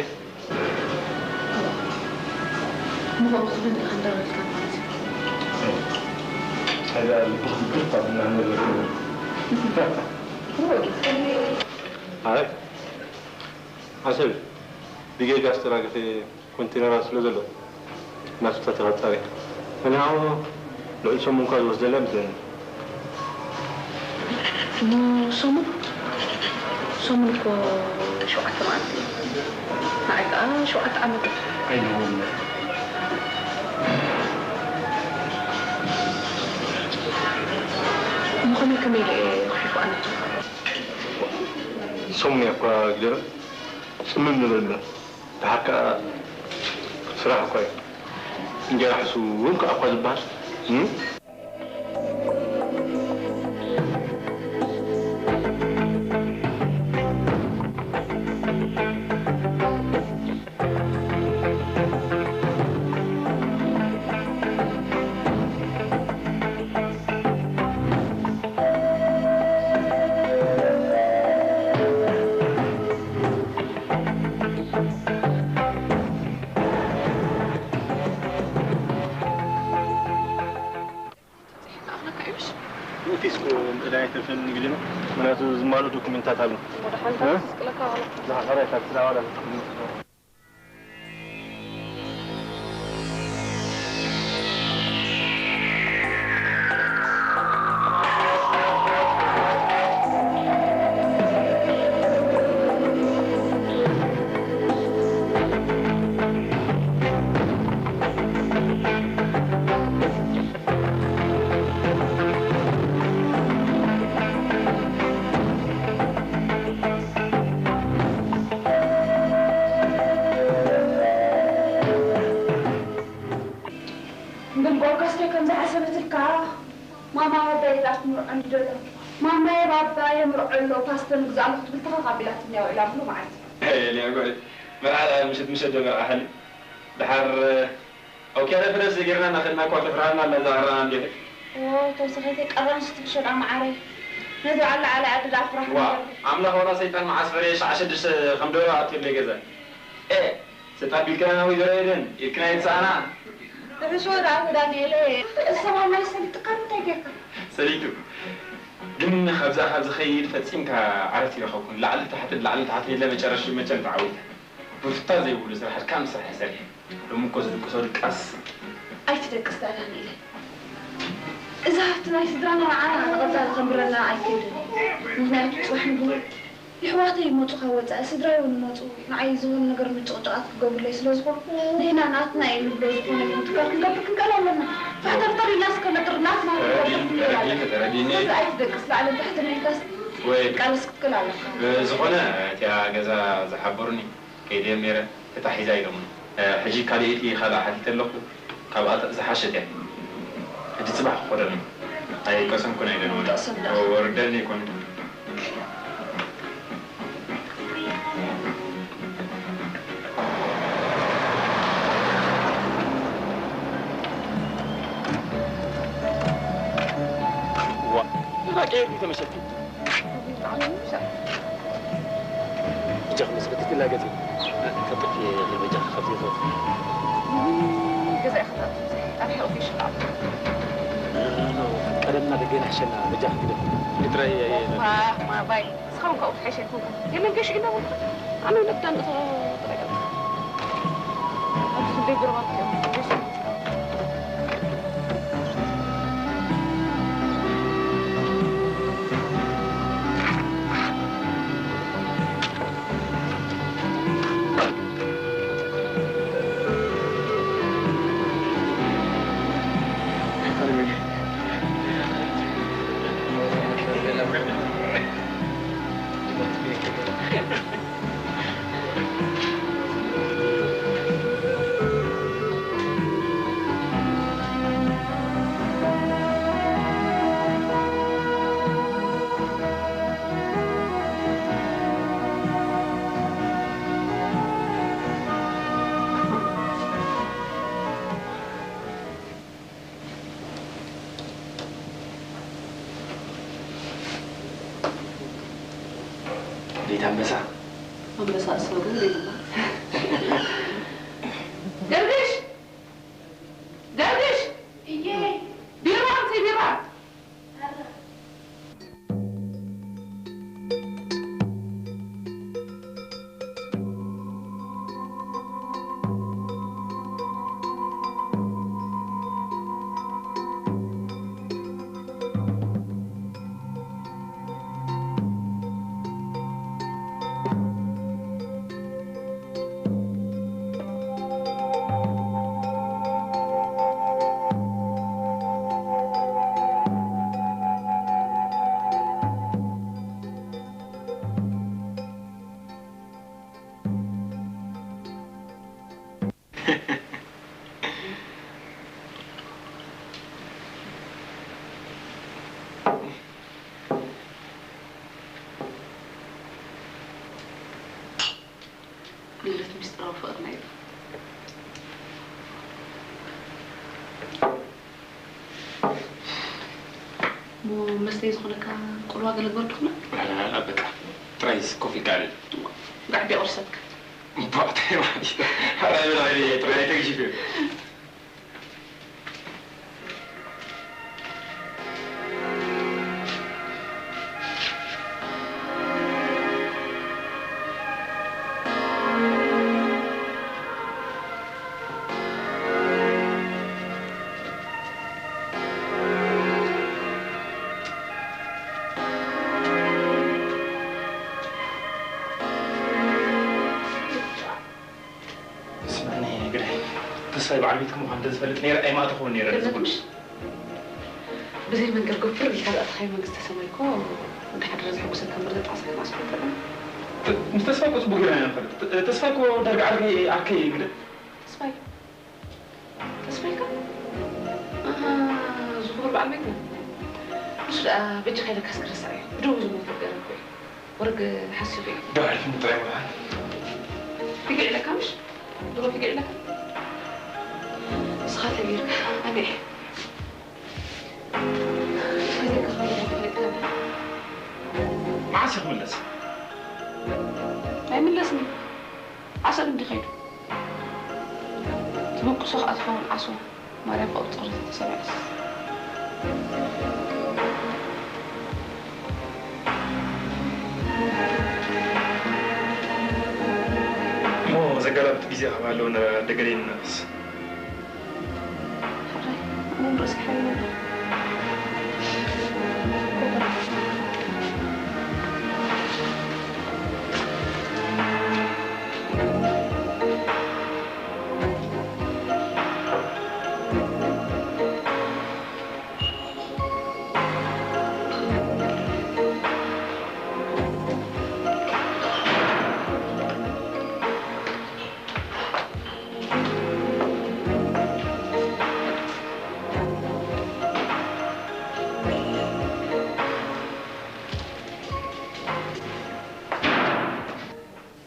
እሞ ከምኡ ክብል ኢኻ እንዳበልካ ማለት እዩ። እንታይ ደኣ ልብኻ ግርፍ ኣቢልና ንበለካ። እወ፣ ጌታ። ኣይ፣ ዓሰብ፣ ብጌጋ ዝተራገፈ ኮንቴነራት ስለ ዘሎ፣ ናቱ ተተቐጻሪ። እኔ አሁን ልዕሊ ሰሙን እኳ ዝወስደላ ይመስለኒ። እሞ ሰሙን? ሰሙን እኮ ሸውዓተ መዓልቲ እዩ። ንዓይ ከኣ ሸውዓተ ዓመት። ኣይነውም። እሞ ከመይ ከመይ ኢለ እየ ኣኽፊፉ ኣነ? ሰሙን እያ እኳ ግደረ፣ ጽምም ንብል እምበር። ደሓር ከኣ ስራሕ እኳ እዩ። እንጀራ ሕሱም ከኣ እኳ ዝበሃል። እም? ንኦፊስ እኮ ምእላይ ኣይተርፈን ግዜ ነው። ምክንያቱ ዝማሉ ዶኩሜንታት ኣሎ። ወደ ሓንታ እ? ስቅለካ ዋላ። ዝሓፈረ ካብ ስራ ዋላ። ግን ጎርጋስከ ከም ዝሓሰበትልካ ማማ ባባየ ዛት ምርዖ እንዲደሎ ማማየ ባባየ ምርዖ ኣሎ ፓስተ ምግዛእ ኣሎ ክትብል ተኸኻቢላትኒ ያው ኢላ ሙሉ መዓልቲ። ሊያ ጉዕል መርዓ ምሸት ምሸት ዶ መርዓ ሓሊ ድሓር ኦኬ፣ ረፍረፍ ጌርና እናኸድና እኳ ተፍርሃልና ኣላ እዛ ቀራና እንዴ። ዎ፣ ተወሰኸይተይ ቀራን ሽቲ ክሸጣ መዓረይ። ነዚ በዓል ለዓለ ዓዲ ደኣ ፍራሕ ዋ፣ ነበር። ኣምላኽ ዋላ ሰይጣን መዓስ ፈረየ ሸዓ ሽዱሽተ ከም ደርሆ ኣትየለይ ገዛ። ኤ፣ ሰጣ ቢልክና ናዊ ዘረየደን፣ ኢልክና ይትሰኣና። ርሑስ ወርዓ ተዳንኤለይ። እሰባ ናይ ሰሊጥካ እንታይ ጌርካ? ሰሊጡ። ግን ካብዛ ካብ ዝኸይድ ፈጺምካ ዓረፍቲ ይረኸብኩን። ላዕሊ ታሕቲ፣ ላዕሊ ታሕቲ ኢለ መጨረሽ መቸም ተዓዊተ። ብፍታ ዘይብሉ ስራሕ ኣድካሚ ስራሕ እየ ሰሪሐ። ሎሚ እኮ ዝድቅሶ ድቃስ። ኣይትደቅስ ደኣ ዳንኤለይ። እዛ ሃብቲ ናይ ስድራና ንዓና ንቐጻሊ ከንብረና ኣይክእልን። ምኽንያቱ ጽባሕ ንግሆ የሕዋተይ ይመጹ ካብ ወጻኢ፣ ስድራይ እውን ይመጹ። ንዓይ ዝኾነ ነገር ምጭቕጭቓት ክገብሩለይ ስለ ዝኾኑ፣ ንሕና ናትና እዩ ንብሎ ዝኾነ ይኹን ትካል ክንገብር ክንክእል ኣለና። ፋሕተርተር ኢልና እስከ ነጥር ናትና ክንገብር ክንክእል ኣለና። ተረዲኒ፣ ተረዲኒ። ስለዚ ኣይትደቅስ፣ ላዕልን ታሕትን ኢልካስ ወይ ቃልስ ክትክእል ኣለካ። ብዝኾነ እቲኣ ገዛ ዝሓበሩኒ ከይደዮም ነይረ፣ እታ ሒዛ ኢሎምኒ። እ፣ ሕጂ ካልኣይቲ ካልኣ ሓቲተ ኣለኹ፣ ካብኣ ዝሓሸት እያ። ሕጂ ጽባሕ ክኸደሉ። ኣይቀሰንኩን ኣይደለኹን። ጠቕሰና። ወርደኒ ይኮን። ዋ፣ እዛ ቀይር ተመሸኪ። ብጃኹም ምስ ብትትላገጺ። ከብቲ ንበጃ ከብቲ ይፈ። ገዛ ይኽታት። ኣርሒ ኦፊሽ። ቀደምና ደገ ንሕሸና በጃ ክትብል። ግጥራይ። ማ-፣ ማባይ። እስኻውን ካብኡ ትሓይሽ ኣይኮንኩን። የለን ገሽ ኢላ ወልኩ። ኣነ ነብታ ንእቶ ጥራይ። ኣብዚ ስደይ ጎረባት እዮም። ኣንበሳ። ኣንበሳ እሱ ግን ዘይብላ። ገርግሽ! ገርግሽ! እየ። ቢራ ኣምፂ፣ ቢራ! ግለት ሚስጥራዊ ፍቕርና እዩ። እሞ መስተይ ዝኾነካ ቁልዋ ገለ ግበር ድኹና? ላላላ በቃ ጥራይ ኮፍ ኢልካ ኣለ። ጋዕቢ ቁርሰትካ። እምባእ እንታይ ማለት እዩ? ሓራይ ብላ ጥራይ ተግሽፍ እዩ። ስምዕኒ ግዳይ፣ ተስፋይ በዓል ቤትኪ ምዃኑ እንተዝፈልጥ ነይረ ኣይምኣተኹን ነይረ ነዚ ጉድ። ብዘይ መንገድ ጎፈር ኢልካ ዝኣተኻዮ መንግስተ ሰማይ እኮ ወዲ ሓደረ ዘሐጉሰካ እምበር ዘጣዕሰካ መዓስ ኮን ፈለማ። ተ- ምስ ተስፋይ እኮ ጽቡቕ ጌርና ኢና ንፈልጥ። ተ- ተስፋይ እኮ ዳርጋ ዓርከይ ዓርከይ እዩ ግደ። ተስፋይ ተስፋይ ኢልካ ኣሃ ዝኽቡር በዓል ቤትና ንሱ ደኣ በጃኻ ኢለካስ ክረስዕ እየ ብድው ዝሞት ገረብ እኮ እዩ። ወርግ ሓሲኹ እዩ። ዶ ኣሪፉ ጥራይ ምርሓን። ፊግዕ ኢለካ ምሽ? ድሮ ፊግዕ ኢለካ? ንስኻ ተቢርካ ኣበይ? መዓስ እዩ ክምለስ? ኣይምለስን እዩ። ዓሰብ እንዲ ኸይዱ። ትብቅሶ ከዓ ትኸውን ዓሶ። ማርያም ከብፅቕ ተሰሚዐስ። እሞ ዘገላብጥ ግዜ ካብ ኣለዎ ኣደገለ ይንነፍስ። ሕራይ ኣነ ርእሲ ሓይለ።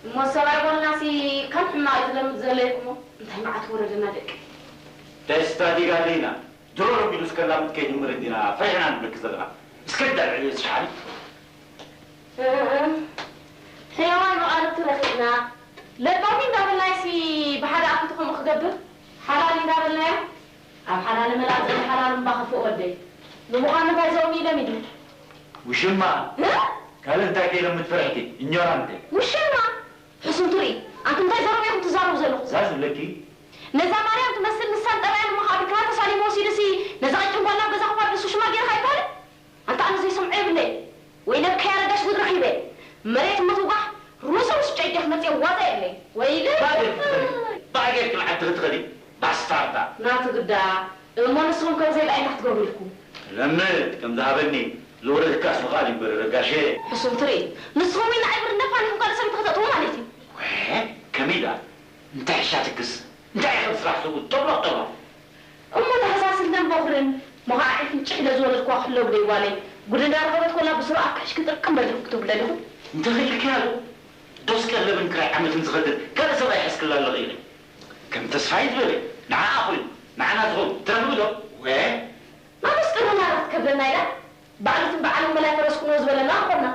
እሞ ሰብኣይ ጓልናሲ ካብ ሕማቕ እዩ ዝለምድ ዘሎ ኢልኩሞ? እንታይ መዓት ወረደና ደቂ። ደስታ ዲጋ ዲና ድሮ ረቢዱ እስከ ላምት ከይጅምር እንዲና ፈሪሕና ንብለኪ ዘለና። እስከ ዳልዕ ዝሽሓኒ። ሕያዋይ መቓርብቲ ረኺብና ለባሚ እንዳበልናይሲ ብሓደ ኣፉ ከምኡ ክገብር ሓላል እንዳበልናዮ ኣብ ሓላል መላጥ ዘሎ ሓላል እምባ ከፍእ ወደይ። ንምዃኑ እንታይ ዞም ኢሎም ኢዱ? ውሽማ ካልእ እንታይ ከይለምድ ፈሪሕኪ? እኞራንቴ። ውሽማ ሕሱም ትርኢ። ኣንቱም እንታይ ዘረባ ኢኹም ትዛረቡ ዘለኹም? ዛዝ ብለኪ። ነዛ ማርያም ትመስል ንሳን ጠባያን እሞ ካብ ብርክና ተሳሊሙ ወሲዱሲ ነዛ ቀጭን ጓል ናብ ገዛኹም ኣብልስ ውሽማ ጌርካ ኣይባልን? ኣንታ ኣነ ዘይሰምዖ የብለይ። ወይ ነብከይ ኣረጋሽ ጉድ ረኺበ። መሬት እሞ ትውጋሕ ሩስ ሩስ ጨይደኽ መጽየ ዋዛ የብለይ። ወይለይ። ባዕገርኪ ትኸዲ ባዕገርኪ መዓት ትኸዲ ባስታርዳ። ናቱ ግዳ እሞ ንስኹም ከም ዘይብኣይ እንታይ ክትገብሩ ኢልኩም? ለምድ ከም ዝሃበኒ ዝወረድካስ ምኻድ ይንበር ረጋሸ። ሕሱም ትርኢ። ንስኹም ወይ ንዓይ ብርነፋን ኢኹም ካልእ ሰብ ተኸተእትዎ ማለት እዩ። ወ ከመይ ደኣ እንታይ ሕሻትክስ እንታይ ኢኸም ስራሕ ሰብኡት ጠብሎቕ ጠብሎቕ። እሞ ተኸሳስን ደም በኹርን መኻዕዒ ፍንጭሕ ኢለ ዝወለድክዋ ክሕለጉ ደይ ጓለይ ጉድ እንዳረኸበት ኮላ ብስሩ ኣብ ክሕሽኪ ጥርቅም በሊኹ ክትብሉ ደሊኹም? እንተኺልክያ ዶ ዶስ ቀለብን ክራይ ዓመትን ዝኸድር ካልእ ሰብኣይ ይሕዝክላ ኣለኺ ኢኺ። ከም ተስፋይ ዝበለ ንዓኣ ኮይኑ ንዓና ዝኸውን ትረኽቢ ዶ? ወ። ኣበስ ቅርብና ክትከብለና ኢላ ባዕልትን በዓልን መላይ ፈረስ ኩኖ ዝበለና ኣኾና።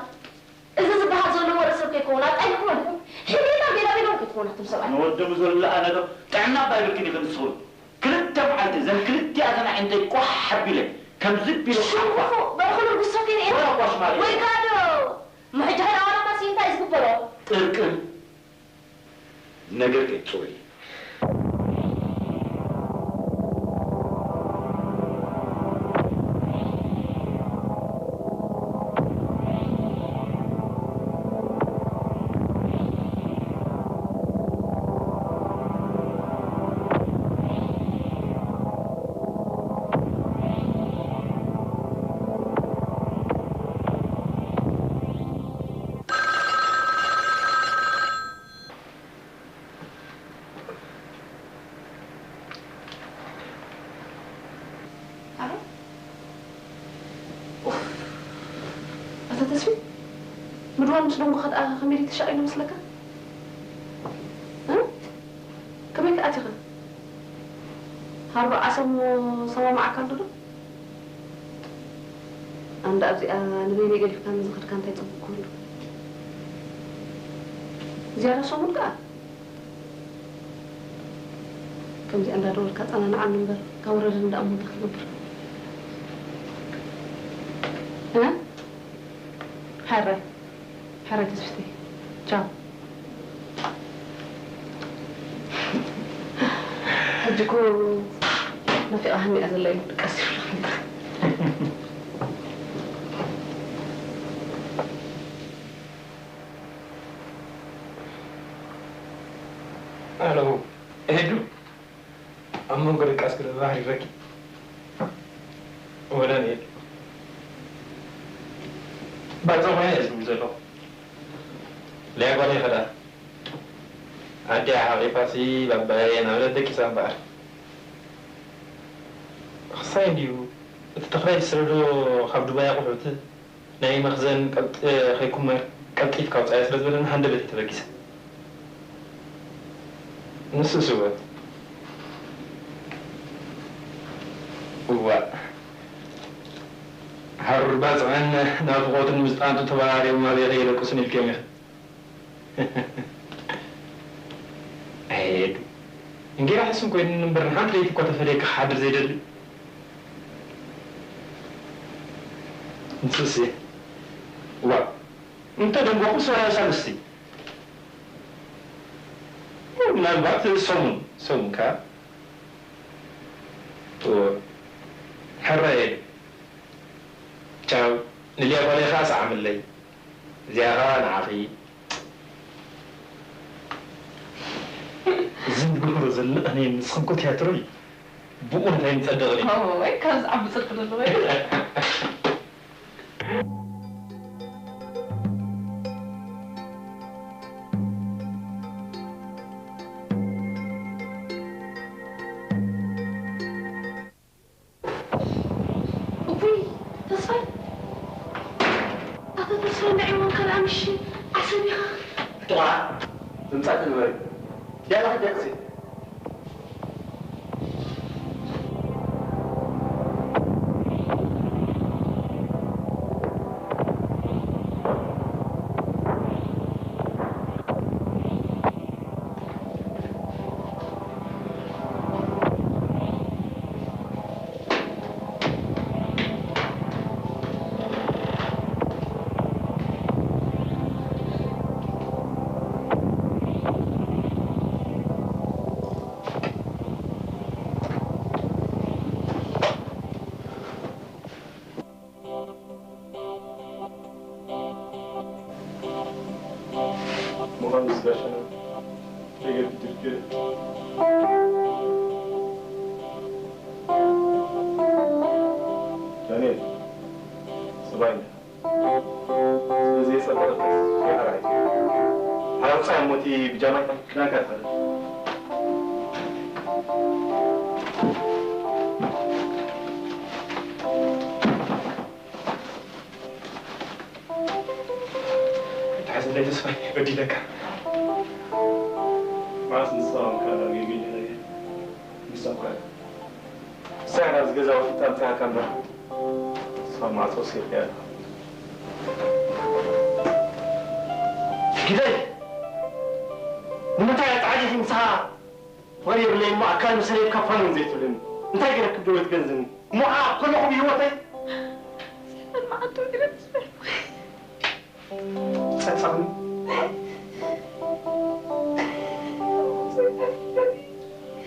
እዚ ዝበሃል ዘሎ ወረ ሰብ ከይከውን ኣጣይ ክኾን። ሕሊና ቤላ ቤሎም ከይትኾኑ ኣቱም ሰብኣይ። ንወደሙ ዘሎ ኣነ ዶ ጥዕና እባ ይብልክን ኢኺ ንስኺ እውን። ክልተ መዓልቲ እዘን ክልቲኣተን ኣዒንተይ ቋሕ ኣቢለ ከምዚ ቢለ ሽም ክፉእ በርኽሉ ርጉሶት እየ ሪኤ። ወረ ቋሽ ማለት ወይ ካዶ። ምሕጃ ዳዋራ ማሲ እንታይ ዝግበሮ? ጥርቅም ነገር ከይትጽወይ። ኣሎ? ኡፍ! ኣታ ተስፊት፣ ምድዋል ምስ ደንጎኻ ደኣ ከመይ ድዩ ተሻቒሉ መስለካ? እ? ከመይ ከ ኣቲኻ? ሃርባ ዓሰሞ ሰማማዓካ ኣሎ ዶ? ኣንዳ ኣብዚኣ ንበይነይ ገዲፍካኒ ዝኸድካ እንታይ ጽቡቕ ክህሉ? ዝያዳ ሰሙን ከኣ ከምዚኣ እንዳደወልካ ኣጸናንዓኒ እምበር፣ ካብ ወረደኒ ደኣ እሞ እንታይ ክትገብር? እ? ሕራይ፣ ሕራይ ተስፊተይ። ቻው። ሕጂ እኮ ናፊቓ ሃኒኣ ዘላ እዩ፣ ድቃስ ይብላ። ኣለው። ኤዱ፣ ኣብ መንጎ ድቃስ ግደ ባህር ይረኪ። ወደን ኤዱ። ባይዛ ኮይነ እየ ዝብል ዘለኹ። ለያ ጓል ይኸዳ። ኣዲኣ ሓቂፋሲ ባባየ ናብ ዕለት ደቂሳ እምበኣር። ክሳይ እንድዩ፣ እቲ ተኽላይ ዝስረዶ ካብ ዱባይ ኣቑሑት ናይ መኽዘን ቀልጥ-፣ ከይኩመር ቀልጢፍካ ኣውጻያ ስለ ዝበለኒ ሃንደበት እየ ተበጊሰ። ንሱስ እወ። እዋእ። ሃሩር ባጽዕን ናፍቖትን ምስ ጣንጡ ተበራሪቦም ኣበይ ከየደቅሱን ኢልክዮም ኢኺ። ኣየ ኤዱ፣ እንጌራ ሕሱም ኮይኑኒ እምበር ንሓንቲ ለይቲ እኳ ተፈልየ ክሓድር ዘይደሊ። ንሱሲ፣ ዋእ፣ እንተ ደንጎኹ ሰ-፣ ሳልስቲ። ምናልባት ሰሙን፣ ሰሙን ከኣ። እወ፣ ሕራይ ኤዱ። ቻው፣ ንልያ ጓለይ ከኣ ሰዓምለይ። እዚኣ ኸኣ ንዓኺ። እዚ ንገብሮ ዘለና ኣነ ንስኽን እኮ ትያትሮ እዩ። ብእውነት ኣይንጸድቕን እዩ። እወ፣ ወይ፣ ካብ ዝዓቢ ጽድቂ ዘለዎ የለን። እውይ፣ ተስፋይ! ኣታ ተስፋይ፣ ንዕዋን ካልኣ ምሽ ዓሰብ ኢኻ። ጥቓ፣ ምምጻእ ተግበሪ። ያላ፣ ደቅሲ። ምዃኑ ዝጋሻና ከይገድድ ድርድር። ዳንኤል፣ ሰብኣይ እንዲኻ። ስለዚ የጸበቐካስ ከይሓራይ። ሓረጻ እሞ እቲ ብጃማይ ክዳንካ ትኸደን። ኣይትሓዝለይ ተስፋይ፣ በዲለካ። መዓስ ንስኻ ጌጋ ገይረ? ንሳ እኮ እያ። ንሳ እያ ናብዚ ገዛ ወሒጣ ኣምጺኣካ እምበር፣ ንስኻ ማዕጾ ሰይርካያ ኣለኻ። ግደይ! ንምንታይ ኣጻዕዲኺ ምሳኻ ፍቕሪ የብለይን እሞ ኣካል ምሰለይ ካብ ፋኖን ዘይትብልኒ? እንታይ ገይረኪ ደወት ገንዝኒ? እሞ ኣብ ከለኹ ብህይወተይ? ሰይጣን መዓልቲ ወዲረ ምስ በልኩ። ጸጸኽኒ?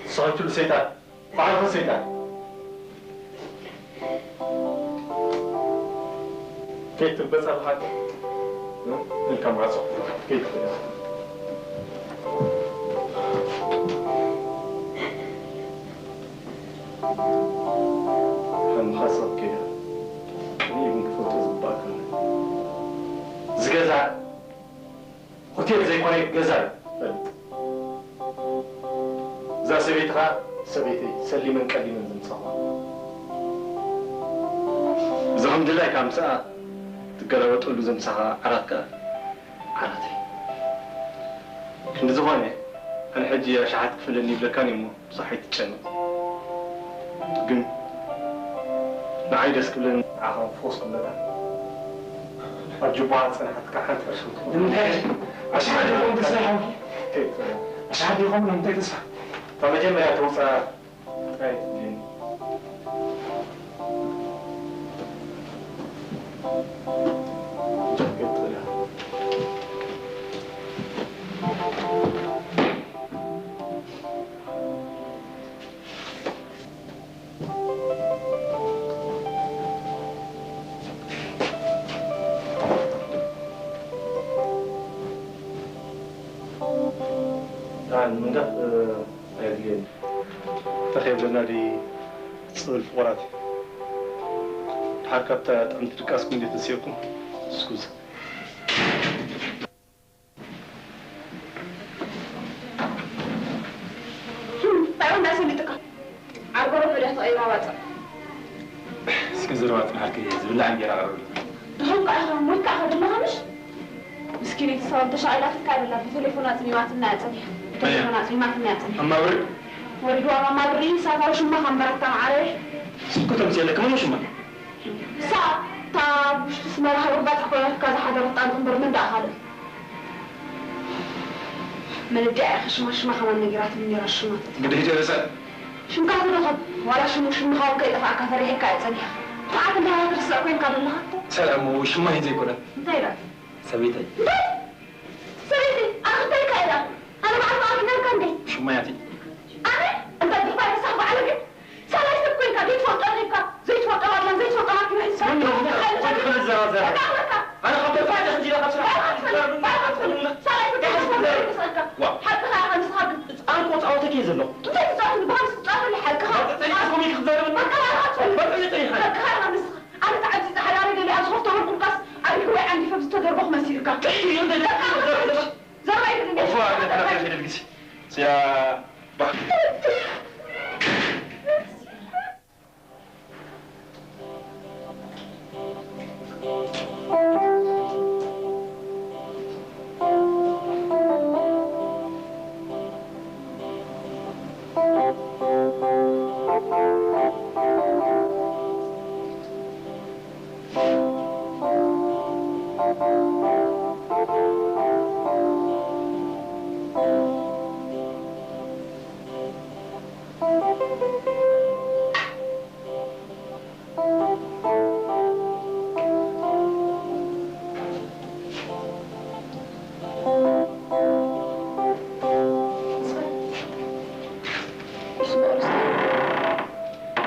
ንስኻ ይትሉ ሰይጣን። ባዕልኻ ሰይጣን። ከይትበጻ ብሓቂ ኢልካ ማዕጾ ከይትበጻ። ሓምኻ ሰብ ከይዳ እኔ ግን ክፈልጦ ዝግባእ ከሎ ዝገዛ ሆቴል ዘይኮነ ገዛ እዩ ፈልጥ። እዛ ሰበይቲ ኸኣ ሰበይተይ ሰሊመን ቀሊመን ዘምሳኹዋ። እዛ ከም ድላይካ ምስኣ ትገላበጠሉ ዘምሳኻ ዓራት ከኣ ዓራተይ። ክንዲ ዝኾነ ኣነ ሕጂ ኣሽሓት ክፍለኒ ይብለካን እየ እሞ ብዙሕ ኣይትጨነቕ። ግን ንዓይ ደስ ክብለኒ ንዓኻ ፍኹስ ክብለካ። ኣብ ጅቡኣ ዝጸንሓትካ ሓንቲ ቅርሺ ትኸውን። ንምንታይ ኣሽሓት ይኸውን ተስፋ ሓወይ? እንታይ ትኸውን? ኣሽሓት ይኸውን ንምንታይ ተስፋ? እታ መጀመርያ ተውጽኣ ጥራይ ትድልየኒ። ጃኬት ጥላ። ዳን ምንጋፍ ኣየድልየኒ። እንታይ ከይብለና ድዩ ጽብል ፍቑራት እዩ። ድሓር ካብታ ጥዕምቲ ድቃስኩም እንዴት ተሲእኩም? እስኩዝ። እንታይ እንዳሰሊጥካ? ዓርጎሮ ወዲያ ተቐይራ ዋጻ። እስኪ ዘረባ ጽንሓልከ ዝብላዕ እንጀራ ኣቕርብልኒ። ድኹም ከኣ ኢኻ፣ ሞይካ ኢኻ ደለኻ ምሽ? ምስኪነይቲ ሰበብ ተሻቒላትካ ደላ፣ ብቴሌፎን ኣጽሚማትና እያ ጸኒሓ። ብቴሌፎን ኣጽሚማትና እያ ጸኒሓ። ኣማብሪ? ወሪድዋ ማማብሪ፣ ሳታዊ ሽማ ካብ መረታ መዓረይ። ስኩ ተምጽእ የለክ፣ መን ሽማ? እሳ እታ ኣብ ውሽጢ ኣስመራ ሃሩር ባጽዕ ኮይና ዝሓደረት ጣቢቕ እምበር መን ደኣ ካልእ? መን እድኣ ኢኻ ሽማ ሽማ ከማን ነጊራትኒ ነይራ ሽማ። ግድህት የረሳ። ሽምካ ትረኸብ ዋላ ሽሙ ሽምኻ እውን ከይጠፋእካ ፈሪሐካ እየ ጸኒሐ። ብዓት እንዳሃ ትርስዕ ኮይንካ ዘለኻ። ሰላም እሞ ሽማ ሂዘ ኣይኮነን። እንታይ ኢላ? ሰበይተይ። እንታይ? ሰበይቲ ኣኽታይ ካይዳ ኣነ ባዕልኻ ኣኽነርካ እንዴ? ሽማያቲ። ኣነ እንተ ድሕባይ ንስኻ ባዕልኻ ሳላይ ሰብ ኮይንካ ዘይትፈልጦ ረኺብካ ዘይትፈልጦ ዋላን ዘይትፈልጦ ማኪና ሒዝካ። ምን ነው? እንታይ ዓይነት እንታይ ዓይነት ዘራዘራ? ተቃውለካ። ኣነ ካብ ተፋጭ ሕጂ ኢለ ካብ ስራሕ ባዕልኻ ትፈልጥ፣ ባዕልኻ ትፈልጥ። ሳላይ ሰብ ኮይንካ ዘይትፈልጥ። ዋ። ሓቅኻ ኢኻ ንስኻ ግን። ኣነ እኮ ጻወተክ እየ ዘለኹ። እንታይ ትጻወት? ብሃምስ ትጻወት ሓቅኻ። ባዕልኻ ትፈልጥ። በቃ ባዕልኻ ትፈልጥ። ባዕልኻ ትፈልጥ። ሓቅኻ ኢኻ ንስኻ። ኣነ ተዓዚዘ ሓዳረይ ገሊኣ ዝኸፍቶ ውልቁልቃስ ዓቢኹ ወይ ዓንዲፈ ዝተደርበኹ መሲልካ። ጥዒት እዩ እንደ ደቂ ዘረባ ይትግርኛ። ኦፋ፣ ኣነ ተናገር ሄደልግሲ። ሲያ፣ ባህ።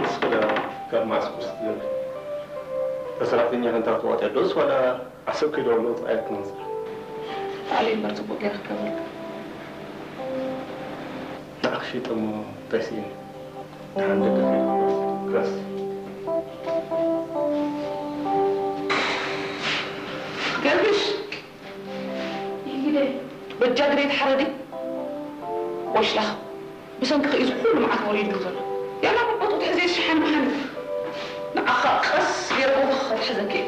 ንስኺ ዶ ካብ መዓስ ቁርሲ ትገብሪ? ሰራሕተኛ ከንታ ተዋጥያ ዶስ ዋላ ዓሰብ ከይዶ ኣለዉ ጥራይ ክትመንዝር? ባዕለይ እምበር ጽቡቕ ገይረ ክገብረልካ። ንዓኺ ሸይጠ እሞ እንታይ ስኢነ? ደሓን ደገ ከይዱ ክረስ። ገርግሽ! ይሂደ። በጃ ግደይ ተሓረዲ። ወሽላኽ። ብሰንክኺ እዩ እዚ ኩሉ መዓት ወሪድኒ ዘሎ። ያላ መቦቱ ትሕዚ ሸሓኒ መሓኒ። ንዓኻ ቀስ ገይረ ቦታኻ ከትሕዘኪ እየ።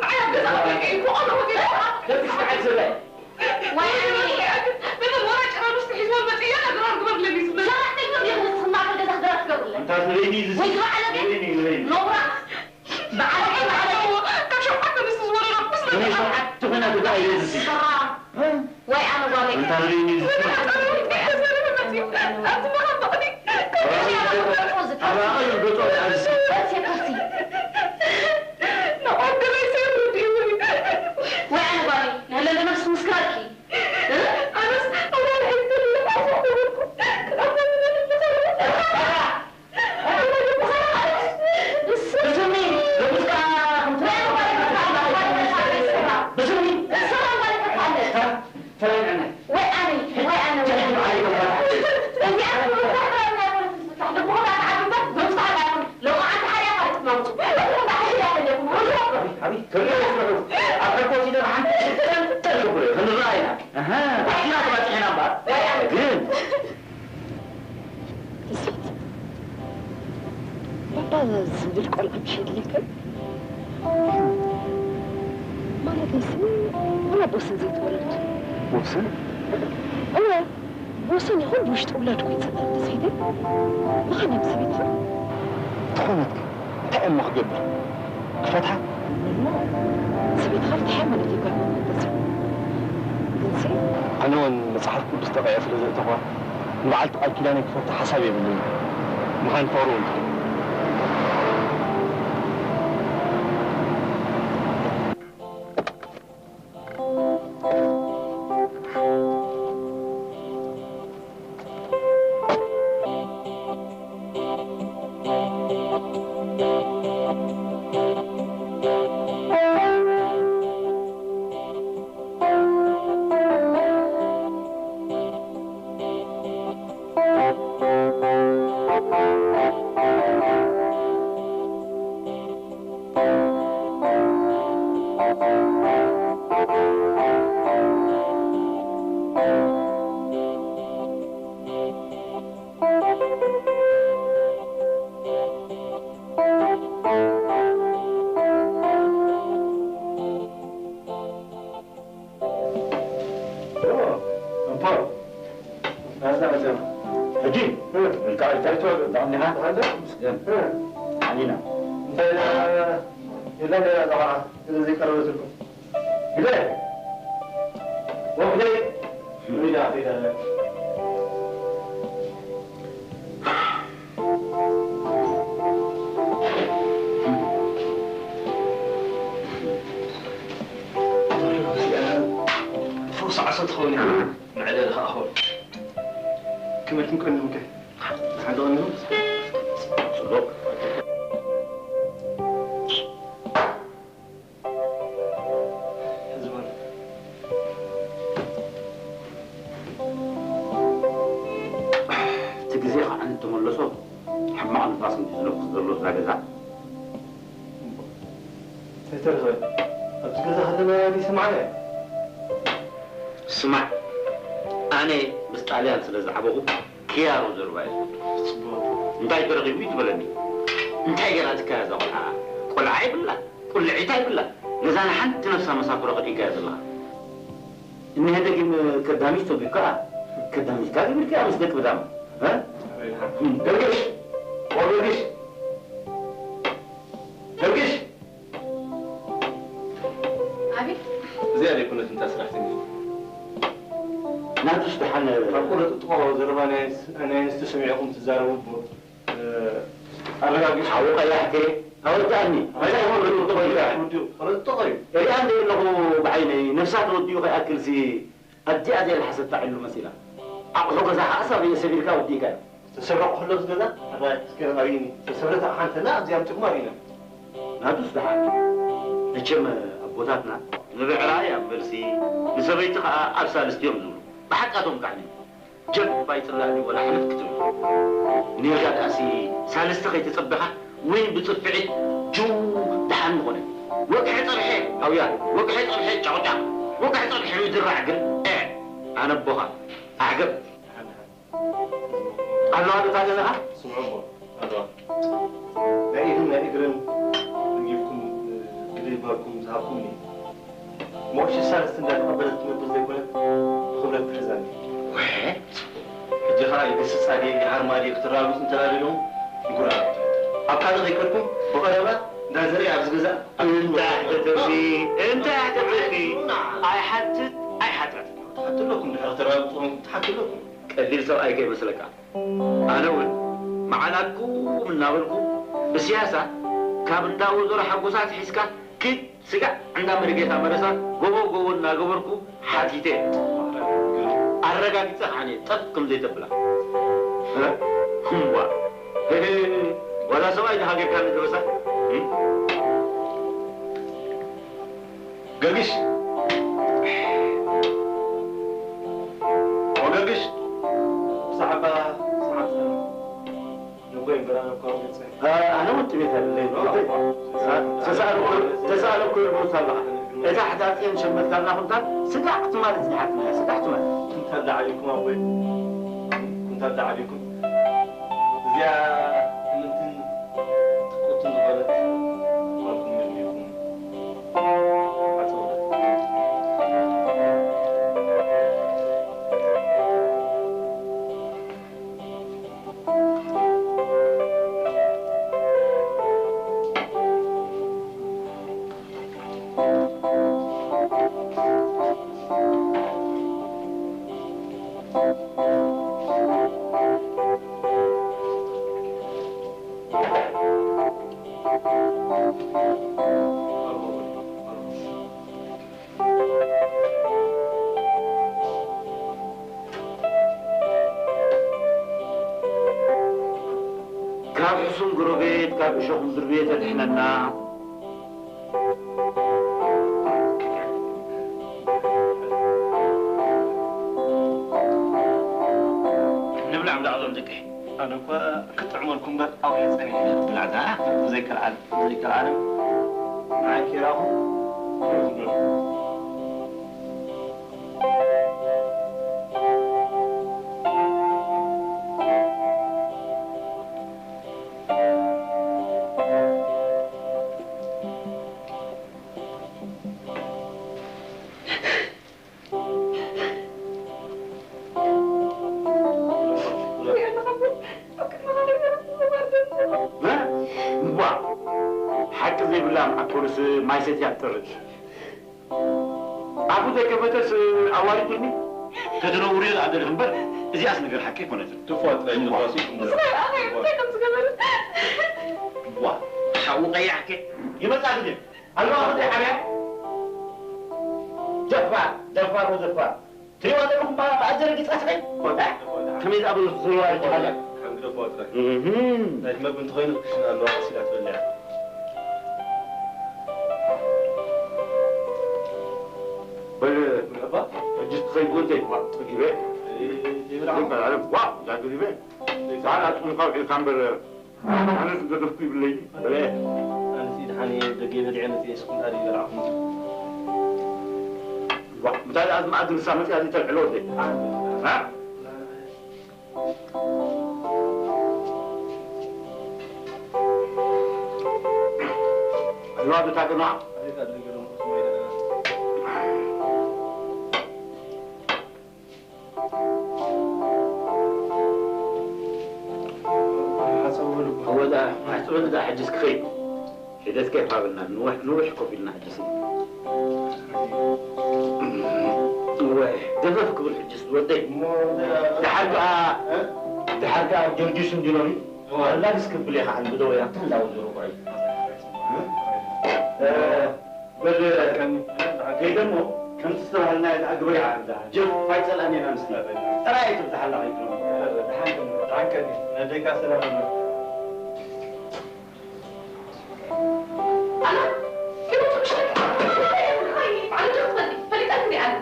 ንዓይ ኣብ ገዛ ክሪእካ እዩ፣ ብቐልዑ ወፂኡ። ደብሽ ንዓይ ዝረአ። ዋይ፣ ኣነ ነታ ሞራ ጭራ ምስቲ ሒዝዋ መፂኡ፣ እያ ድራር ግበርለኒ ዝብል። ሰራሕተኛ ድዮም ንስኹም ኣብ ገዛ ክድራር ትገብርለይ? እንታ ንበይኒ እዩ ዝሲ-፣ ወይ ዝበዓለ ቤት? ንበይኒ፣ ንበይኒ። ኖብራ። በዓል ዓቐን በዓል ዓቐን። ካብ ሸውዓተ ኣንስቲ ዝወለዶ ምስ ንበይ ሸውዓተ ኮይና ትግራይ እየ ዝሲ። ሰራ። ወይ ኣነ ጓለይ። እንታ ንበይኒ እዩ ዝሲ። ኣራቒ ይርገጾ፣ ኣራቒ ይርገጾ፣ ኣራቒ ይርገጾ፣ ኣራቒ ይርገጾ። ወይ ኣነ ጓለይ፣ ንህለለ ነብሲ ምስክራልኪ። እ? ኣነስ ኣዋል ኣይትልም፣ ኣፎ ክብልኩ። ብስሚ፣ ብስሚ፣ ብስሚ። ወይ ኣነ፣ ወይ ኣነ፣ ወይ ኣነ። እዚኣ ትብሉ ፍታሕ ጥራይ ናይ ፖለቲክስ ፍታሕ። ልብኹም ኣትዓብዩበት፣ ብምፍታሕ ኣይኮነን። ሎማዓንቲ ሓዲኣ ካልእ ክትመምጹ። ልብኹም ብሓይሊ ኣይተልየኩም። ርግእ በሉ። ሓቢት፣ ከመይ ይስርሑ? ኣብ ሕርኮት ኢለ ሓንቲ ጠንጠን ልብሎ፣ ክንረኣ ኢና። ኣሃ፣ ባዕልና ተባጺሕና እምበኣር። ወይ ኣነ። ግን ተስፊት፣ ባባ ዝብል ቆልዓ ምሽ የድልየካ እዩ? ማለት ንስኒ ዋላ ቦስን ዘይትወልድ። ቦስን? እወ፣ ቦስን ይኹን ብውሽጢ ውላድ እኮ ይጸላል ተስፊተይ። መኻን እዮም ሰበይትኻ? እንተኾነት ግን እንታይ እሞ ክገብር? ክፈትሓ? እሞ ሰበይትኻ ፍትሓ ማለት እዩ ጓል መመለሲ። ግንሲ ኣነ እውን መጽሓፍ ቅዱስ ጠቒዐ ስለ ዘእተኹዋ ንበዓልቲ ቃል ኪዳነይ ክፈቲ ሓሳብ የብለይን። ምዃን ፍቕሪ እውን ትኽእል። እንታይ ትወዱ? ደኣ እንዲኻ? ደሓን ዶ? ምስገን። እ። ዓሊና። እንታይ ኢላ? የለን፣ የለን፣ ደኣ ስለ ዘይቀረበትልኩም። ግደ። ወግደ። ምን ኢላ ትሄዳለህ? ፍሩስ ዓሶ ትኸውን እያ። መዕለሊ ኸኣ ኾን። ከመይ ኢልኩም ቀኒኹም ከ? ደሓን ዶ ቀኒኹም? ጽቡቕ። ሕዝቦን። እቲ ግዜ ኸዓ እንተመለሶ፣ ሕማቕ ንፋስ እንድዩ ዝነፍስ ዘሎ እዛ ገዛ። እንታይ ተረኸበ? ኣብቲ ገዛ ከለና ድዩ ሰማዕናዮ? ስማዕ፣ ኣነ ምስ ጣልያን ስለ ዝዓበኹ፣ ክያሮ ዘረባ እየ ዝፈቱ። ጽቡቕ። እንታይ ተረኺቡ እዩ ትበለኒ? እንታይ ገይራትካ እያ እዛ ቆልዓ? ቆልዓ ይብላ፣ ቁልዒት ኣይብላ። ነዛ ንሓንቲ ነፍሳ መሳፍሮ ከዲንካ እያ ዘለኻ። እኒሀ ደጊም ከዳሚት ተጉካ፣ ከዳሚትካ ግብርካ ምስ ደቂ ብዳም። እ? ደርግሽ! ኦ ደርግሽ! ደርግሽ! ኣቤት። እዚኣ ደይኮነት እንታ ስራሕተኛ? ናቱስ ደሓን ካብ ቁረጥጥቆ ዘረባ ናይ ኣንስ-፣ ናይ ኣንስቲ ሰሚዕኹም ትዛረቡ እሞ፣ እ፣ ኣረጋጊጹ። ሓዊ ቀያሕቲ ኣወዳእኒ። እንታይ ይኹን ርጥቆ እዩ። ወዲኡ፣ ርጥቆ እዩ። እሪኣ እንደ ኣለኹ ብዓይነይ ነፍሳ ተወዲኡ ከይኣክልሲ ኣዲኣ ዘይለሓሰታ ዕሉ መሲላ። ኣቑሑ ገዛ ኸዓ ሳብ ሰቢርካ ወዲእካዮ። ዝተሰረቑ ከሎ እዚ ገዛ? ኣባይ፣ እስከ ኣርእዩኒ። ዝተሰብረት ኣቕሓ እንተላ ኣብዚ ኣምጺኹም ኣርእዩና። ናቱስ ደሓን። መቸም ኣቦታትና ንብዕራይ ኣብ መልሲ፣ ንሰበይቲ ኸዓ ኣብ ሳልስቲ እዮም ዝብሉ። ብሓቃቶም ካዕኒ። ጀብ ኣይጽላእ ድዩ ወላ ሕልፍ ክትብል። ኔርካ ደኣሲ ሳልስቲ ከይተጸበኻ ወይን ብጽፍዒት ጅው ደሓን ምኾነ። ወግሒ ጸብሐ ኣውያ፣ ወግሒ ጸብሐ ጫቑጫቕ፣ ወግሒ ጸብሐ ምዝራዕ ግን፣ ኤ፣ ኣነ ኣቦኻ፣ ኣዕገብ። ኣለዋ ዶ ታደለኻ? ስምዑ እሞ፣ ኣለዋ። ናይ ኢድን ናይ እግርን ደጊፍኩም፣ ግደይ በልኩም ዝሃብኩምኒ። ሞቕሺ ሳልስቲ እንዳተቐበለት ትነብር ዘይኮነት፣ ብኽብረት ትሕዛኒ። ወ-፣ ሕጂ ኸኣ ይግስጻ ድየ፣ ይሃርማ ድየ ክትራብጹ እንተላሊሎም፣ ይጉራረቡ። ኣብ ካልእ ከይከድኩም፣ ብቐረባ እንዳ ዘርኢ ኣብዚ ገዛ እንታይ ኣሕተተኪ? እንታይ ኣሕተተኪ? ኣይሓትት፣ ኣይሓትት። ትሓቱ ኣለኩም፣ ድሕሪ ተራብጹ ትሓቱ ኣለኩም። ቀሊል ሰብኣይ ከይመስለካ። ኣነ እውን መዓላትኩም እናበልኩ ብስያሳ ካብ እንዳ ወይዘሮ ሓጎሳ ኣትሒዝካ ኪድ ስጋዕ እንዳ መሪጌታ መረሳ ጎቦ ጎቦ እናገበርኩ ሓቲተ። ኣረጋጊጸ ከዓኒ ጠፍ ከም ዘይተብላ። እ? እምቧ። ዋላ ሰብኣይ ድኻ ጌርካ ንገበሳ? እም? ገርግሽ! ኦ ገርግሽ! ብዛዕባ ሰዓት ነጎይ እምበር ኣነ እኮ ገጸ። አ-፣ ኣነ እውን ጥሜት ኣለኒ። ተሳእለኩ፣ ተሳእለኩ ይብሉት ኣለኻ። እታ ሕዳርትኤን ሸመትካልና ኩንታል ስጋዕ ክትማል እዚሓትና እያ፣ ስጋዕ ትማል። ኩንታል ዳዓቢኩም ኣቦይ፣ ኩንታል ዳዓቢኩም። እዚኣ እምንትን ትቁትን ዝኾነት ጓልኩም የድልየኩም። ካብ ሕሱም ጎረቤት፣ ካብ እሾኽ ምድሪ ቤት ኣድሕነና። ንብላዕ እምዳ እዞም ደቂ። ኣነ እኮ ክጥዕመልኩም እምበር ኣብኡ እየ ጸኒሐ። ብላዕ ደኣ፣ ዘይከልዓል፣ ዘይከልዓል። ንዓይ ኬራኹ። ቁርስ ማይ ሰትያ ትጠርግ። ኣፉ ዘይከፈተስ ኣዋሪዱኒ። ከተነውርዮ ዝኣደልክ እምበር፣ እዚኣስ ነገር ሓቂ ኣይኮነትን። ትፋት ጥራይ እዋ። ንፋስ ይኹን። ስራይ ኣኸይ እንታይ ከም ዝገበረ። ዋ፣ ሓዊ ቀያሕከ ይመጻ ግዜ። ኣለዋ፣ ክንደይ ሓብያ? ደፋር፣ ደፋር ወደፋር። ትሪእዋ ዘለኹም ባ-፣ ብኣጀር ዲጻ ስራይ? ከመይ ዝኣበሉ ዝሪዋ ኣለኹ። ሓንግደ ፎትረ። እህም። ናይ መግቢ እንተኾይኑ ክሽን ኣለዋ፣ ቀስ ኢላ ትበልዕ። በል፣ ምዕባ? ሕጂ ትኸይድ ወደይ፣ ዋ፣ ጸጊበ። እይ፣ ዘይብላ። ይበላል፣ ዋ፣ ዛግሪበ። ዛላ ጽንፋ ውዒልካ እምበር፣ ኣነስ ገደፍኩ ይብለይ። በለ። ኣነስ ድሓን እየ ደገ በሊዐ መፅየ፣ ንስኹም እንታይ ደይበላዕኹም? ዋ፣ እንታይ ደኣ እዚ መኣዲ ንሳ መፅያ እዚ ተልዕሎ ወደይ? እ? እ? ኣለዋ ዶ ታገና? ሓፀወሉ እኮ። እወ፣ ዳ-፣ ማሕፀወሉ ዳ ሕጅስ ክኸይድ። ሒደት ከይፋብልና፣ ንውሕ፣ ንውሕ ኮፍ ኢልና ሕጅስ። እወ፣ ገፈፍ ክብል ሕጅስ ወደይ። እሞ፣ ደሓር ከኣ፣ እ? ደሓር ከኣ ጀርጂስ እንዲኖሪ፣ እወ። ኣላግስ ክብል ኢኻ፣ ዓንዲ ደወያ፣ እንተ እንዳወንጀሩ ቆይ። እ? እ፣ በል፣ ከኒ፣ ከይደ እሞ፣ ከምቲ ዝተባህልና እታ ግበይ ዓብዳ። ጀፍ፣ ፋይት ጸላእኒ ኢና ንስቲ። ጥራይ ትብዝሓልና ከይትብሎ። ደሓን ከኒ፣ ደሓን ከኒ። ነደይካ ሰላም እሞ። ኣላ፣ ኪሩት ምሽት፣ ባዕሉ ዶ ክትፈልጢ? ፈሊጠ እንዲ ኣነ።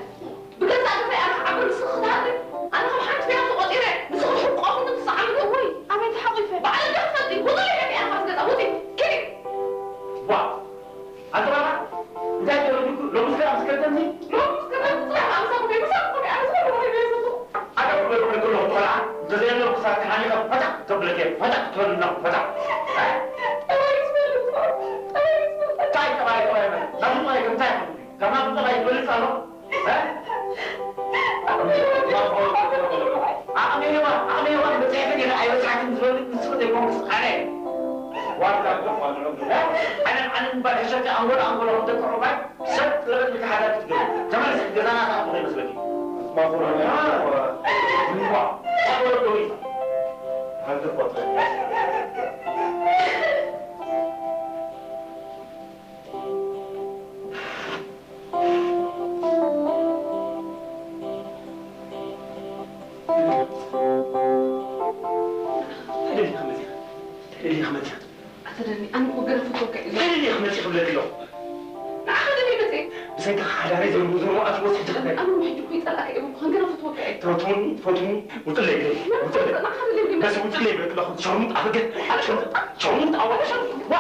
ብገዛእ ገዛይ ኣነ ክዓብር ንስኺ ክትሃድሪ? ኣነ ከም ሓንቲ ቢያቲ ቆጺረ፣ ንስኺ ሕቆኺ ክትሰዓብኒ፣ እውይ። ኣበይ ተሓቒፈ? ባዕሉ ዶ ክትፈልጢ? ውጡለይ ደቂ ኣነ ካብዚ ገዛ፣ ውጢ። ኪዲ። ዋ! ኣንተ ባባ፣ እንታይ ተወዲኩ? ሎምስ ከኣ ምስ ከደምሲ? ሎምስ ከደምሲ ጽላእ ኣምሳኹም፣ ምሳኹም፣ ኣነ ዝኾነ ነገር የብልኩ። ኣነ ክበልኩ ከለኹ ቆልዓ፣ እንተዘየለኩ ሳት ተሓኒቐ ፈታዕ ከብለኪ እየ፣ ፈታዕ ትበልና፣ ፈታዕ። ጠባይ ዝፈልጥ፣ ጠባይ ዝፈልጥ። እንታይ ጠባይ፣ ጠባይ ማለት? ናቱ ጠባይ እንታይ ይኸውን? ካብ ናቱ ጠባይ ይበልጽ ኣሎ? እ? ዓቕሚ ሄዋን፣ ዓቕሚ ሄዋን በጺሐ ግን ኣይበጽሓትን ዝበልጽ ንስኺ ዘይኮንክስ ኣነ። ዋርካ እኮ ፋንዑ። እ? ዓለም ዓለም እምበር ሕሸኪ ኣንጎሎ ኣንጎሎ ከም ደቂ ዑባይ ሰብ ጥበብ ኢልካ ሓዳር ክትገብር። ተመለስ ገዛና ትኣቱ ከይመስለኪ። ማኹር እዋ፣ ማኹር እኮ እዩ። ሃንተ ቆጥረ። እንታይ ደሊኻ መፂኻ? እንታይ ደሊኻ መፂኻ? ኣታ ዳኒ፣ ኣነ እኮ ገና ፈትወካ እየ። እንታይ ደሊኻ መፂኻ ክብለኪ ኣለኹ? ንዓኻ ደልየ መፅየ። ብሰንክኻ ሓዳረይ ዘርቡ ዝርቡ ኣትዎ ስሕጂ ኸተል። ኣነ እውን ሕጂ እኮ ይፀልኣካ እየ በልኩኻን፣ ገና ፈትወካ እየ። ትፈትውኒ፣ ትፈትውኒ፣ ውፅለይ ኢለኪ፣ ውፅለይ። ንዓኻ ደልየ ግን በስ ውፅለይ ይብለኪ ኣለኹ። ሸርሙጥ ኣፍገ፣ ሸርሙጥ፣ ሸርሙጥ ኣዋ፣ ዋ።